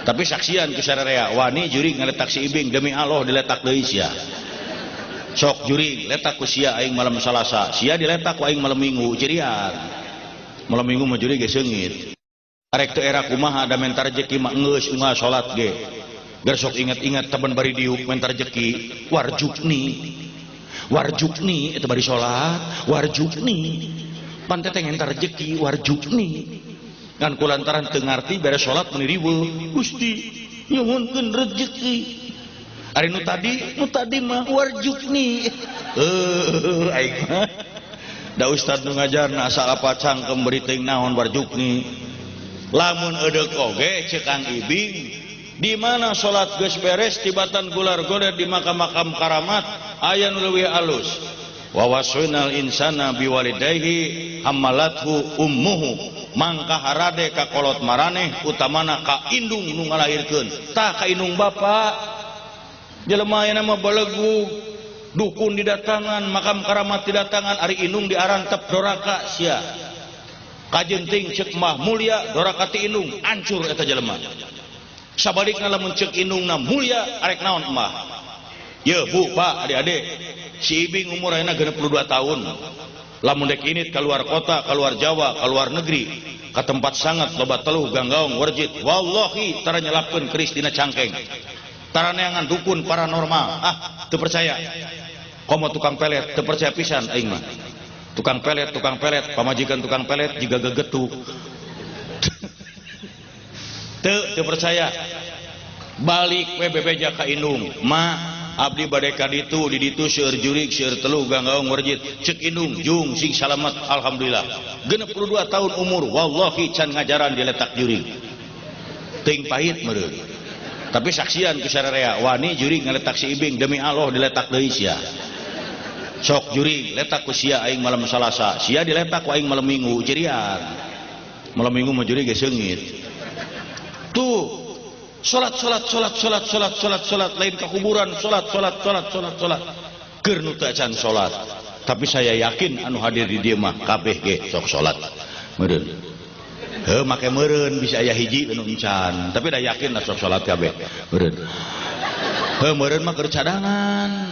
Tapi saksian ku sararea wani jurig ngaletak si Ibing demi Allah diletak deui sia. Sok jurig letak ku sia aing malam Salasa, sia diletak ku aing malam Minggu cirian. Malam Minggu mah jurig ge seungit. Arek teu era kumaha da menta rejeki mah geus unggal salat ge. Gar sok ingat-ingat taban bari diuk menta rejeki warjukni. Warjukni eta bari salat, warjukni. Pan teh menta rejeki warjukni. Ngan kulantaran teu ngarti beres salat meuni riweuh. Gusti nyuhunkeun rejeki. Ari nu tadi mah warjukni. Aing mah da ustad nu ngajarna asal apa cangkem beri teuing naon warjukni. Lamun edeuk oge ceuk Kang Ibing di mana salat geus beres tibatan gular goler di makam-makam karamat aya nu leuwih alus. Wa wasainal insana biwalidayhi hamalathu ummuhu mangka harade ka kolot maraneh utamana ka indung nu ngalahirkeun. Tah ka indung bapa jelema ayeuna mah belegug dukun didatangan makam karamat didatangan ari indung diarantep doraka sia. Kajenting ceuk mah mulia doraka ti indung ancur eta jelema. Sabalikna lamun ceuk indungna mulia arek naon emah. Ye bu pak adik-adik si Ibing umur ayeuna 62 tahun. Lamun dek init keluar kota, keluar Jawa, keluar negeri, ka tempat sangat loba teluh ganggaung warjit wallahi tara nyelapkeun keris dina cangkeng. Tara neangan dukun paranormal. Ah, teu percaya. Komo tukang pelet, teu percaya pisan aing mah. Tukang pelet, pamajikan tukang pelet jiga gegetuk. Teu percaya. Balik we bebeja ka indung, ma abdi bade ka ditu di ditu seueur jurig seueur telu ganggaung warjit cek indung jung sing salamet alhamdulillah. 62 tahun umur wallahi can ngajaran diletak jurig. Teuing pahit meureun. Tapi saksian ku sararea wani jurig ngaletak si Ibing demi Allah diletak deui sia. Sok jurig letak ku sia aing malam Salasa, sia diletak ku aing malam Minggu cirian. Malam Minggu mah jurig ge seungit. Tuh salat salat salat salat salat salat salat lain ke kuburan salat salat salat salat salat keur nu teu acan salat. Tapi saya yakin anu hadir di dieu mah kabeh ge sok salat meureun. Heuh make meureun bisa aya hiji anu encan, tapi da yakin lah sok salat kabeh meureun. Heuh meureun mah keur cadangan.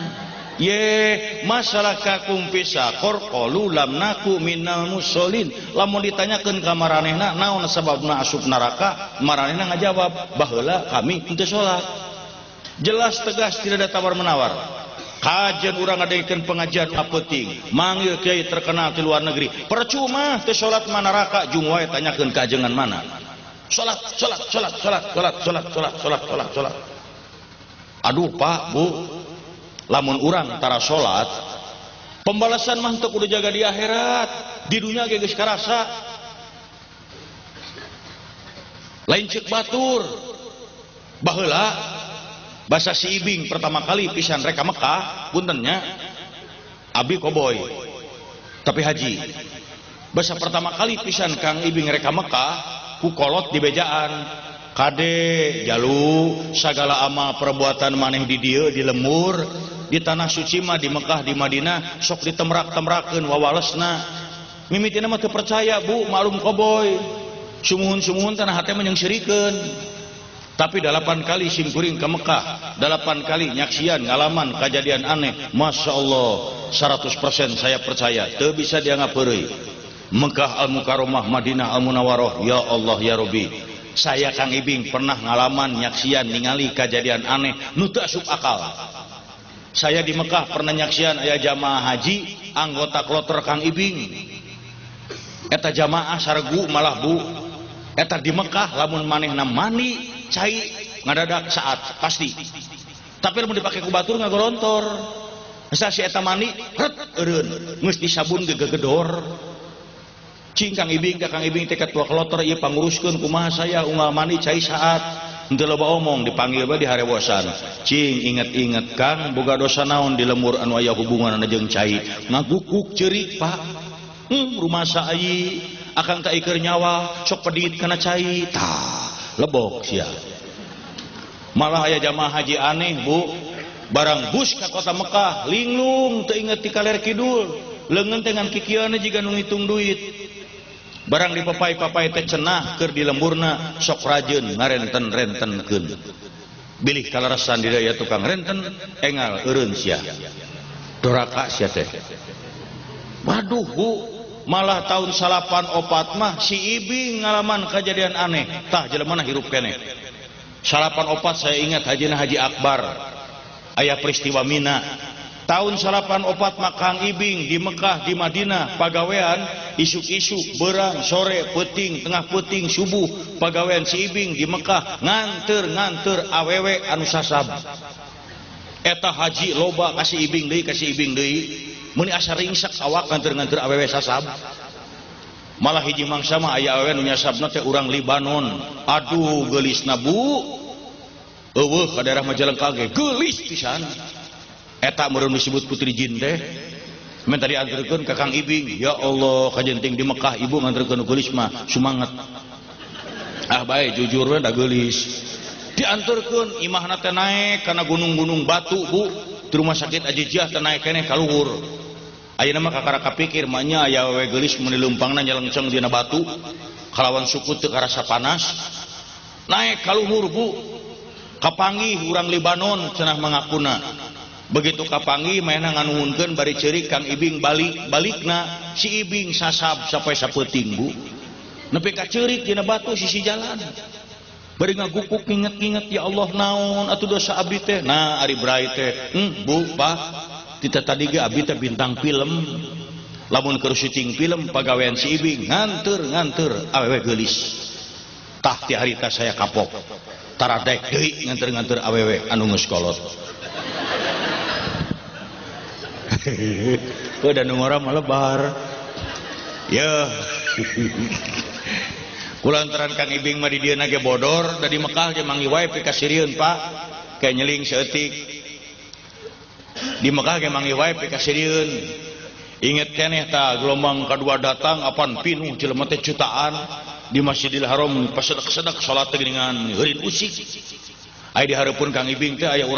Ye masalah kakum pisakor qalu lam naku minal musholin. Lamun ditanyakeun ka maranehna naon sababna asup neraka, maranehna ngajawab baheula kami henteu salat. Jelas tegas tidak ada tawar menawar. Kajian urang ngadengekeun pengajian apeuting, manggil kiai terkenal di luar negeri. Percuma teu salat mah neraka, jung wae tanyakeun ka ajengan mana. Salat salat salat salat salat salat salat salat salat salat. Aduh Pak, Bu, lamun urang tara salat, pembalasan mah teu kudu jaga di akhirat, di dunia ge geus karasa. Lain ceuk batur. Baheula basa si Ibing pertama kali pisan rek ka Mekah, puntennya abi koboy tapi haji. Basa pertama kali pisan Kang Ibing rek ka Mekah, ku kolot di bejaan. Kade jalu sagala amal perbuatan maneh di dieu di lemur di tanah suci mah di Mekah di Madinah sok ditemrak-temrakeun wawalesna. Mimitina mah teu percaya bu, maklum koboy. Sumuhun-sumuhun tanah hate mah nyeungseurikeun. Tapi 8 kali simkuring ke Mekah, 8 kali nyaksian ngalaman kejadian aneh. Masya Allah, 100% saya percaya, teu bisa dianggap heureuy. Mekah Al-Mukarramah, Madinah Al-Munawwarah, ya Allah ya Rabbi. Saya Kang Ibing pernah ngalaman nyaksian ningali kejadian aneh nu teu asup akal. Saya di Mekah pernah nyaksian aya jamaah haji anggota kloter Kang Ibing. Eta jamaah saregu malah bu. Eta di Mekah lamun manehna mandi cai ngadadak saat pasti. Tapi lamun dipake ku batur ngagorontor. Asa si eta mandi ret eureun geus disabun ge gegedor. Cing Kang Ibing ka Kang Ibing teh ketua kloter ieu panguruskeun kumaha saya unggal mandi cai saat henteu loba omong dipanggil bae di harewosan. Cing inget-inget Kang boga dosa naon di lemur anu aya hubunganna jeung cai. Ngagukuk ceurik Pak. Rumasa ai akang tak iker nyawa sok pedit kana cai. Tah lebok sia. Malah aya jamaah haji aneh bu, barang bus ka kota Mekah linglung teu inget ti kaler kidul, leungeun teh ngan kikieuana jiga nu ngitung duit. Barang dipapai-papai teh cenah keur di lemburna sok rajeun ngarenten-rentenkeun. Bilih kalarasan di daya tukang renten engal eureun sia. Doraka sia teh. Waduh bu, malah tahun 94 mah si Ibing ngalaman kejadian aneh. Tah jelema hirup keneh. 94 saya ingat hajina Haji Akbar. Aya peristiwa Mina. Tahun 94 mah Kang Ibing di Mekah di Madinah pagawean isuk-isuk berang sore peuting tengah peuting subuh pagawean si Ibing di Mekah nganter-nganter awewe anu sasab. Eta haji loba kasih Ibing deui kasih Ibing deui. Meuni asa ringsak awak nganter-nganter awewe sasab. Malah hiji mangsa mah aya awewe nu nyasabna teh urang Libanon. Aduh geulisna bu. Eueuh ka daerah Majalengka ge geulis pisan. Eta meureun disebut putri jin teh. Men tadi anterkeun ka Kang Ibing, ya Allah kajenting di Mekah ibu nganterkeun nu geulis mah sumanget. Ah bae jujur we da geulis. Dianterkeun imahna teh naek kana gunung-gunung batu bu. Di rumah sakit Ajijiah teh naek keneh ka luhur. Ayeuna mah kakara kapikir mah nya aya awewe geulis mun dileumpangna nyelengceng dina batu kalawan suku teu karasa panas. Naek ka luhur bu. Kapanggih urang Libanon cenah mangakuna. Begitu kapanggih mainna nganuhunkeun bari ceurik Kang Ibing balik balikna si Ibing sasab sampai sapeuting bu. Nepi ka ceurik dina batu sisi jalan. Bari ngagukuk nginget-nginget ya Allah naon atuh dosa abdi teh. Nah ari brai teh, bu pak tita tadi ge abdi teh bintang film. Lamun keur syuting film pagawean si Ibing nganter-nganter awewe geulis. Tah ti harita saya kapok. Taradek deui nganter-nganter awewe anu geus kolot. Udah nu ngora mah lebar. Ya. Kulantaran Kang Ibing mah di dieu ge bodor, da di Mekah ge manggih wae pikasirieun Pak. Kayak nyeling saeutik. Di Mekah ge manggih wae pikasirieun. Inget keneh tah gelombang kadua datang apan pinuh jelema teh jutaan di Masjidil Haram pasedek-sedek salat teh geuningan heurin usik. Aya di hareupeun Kang Ibing teh aya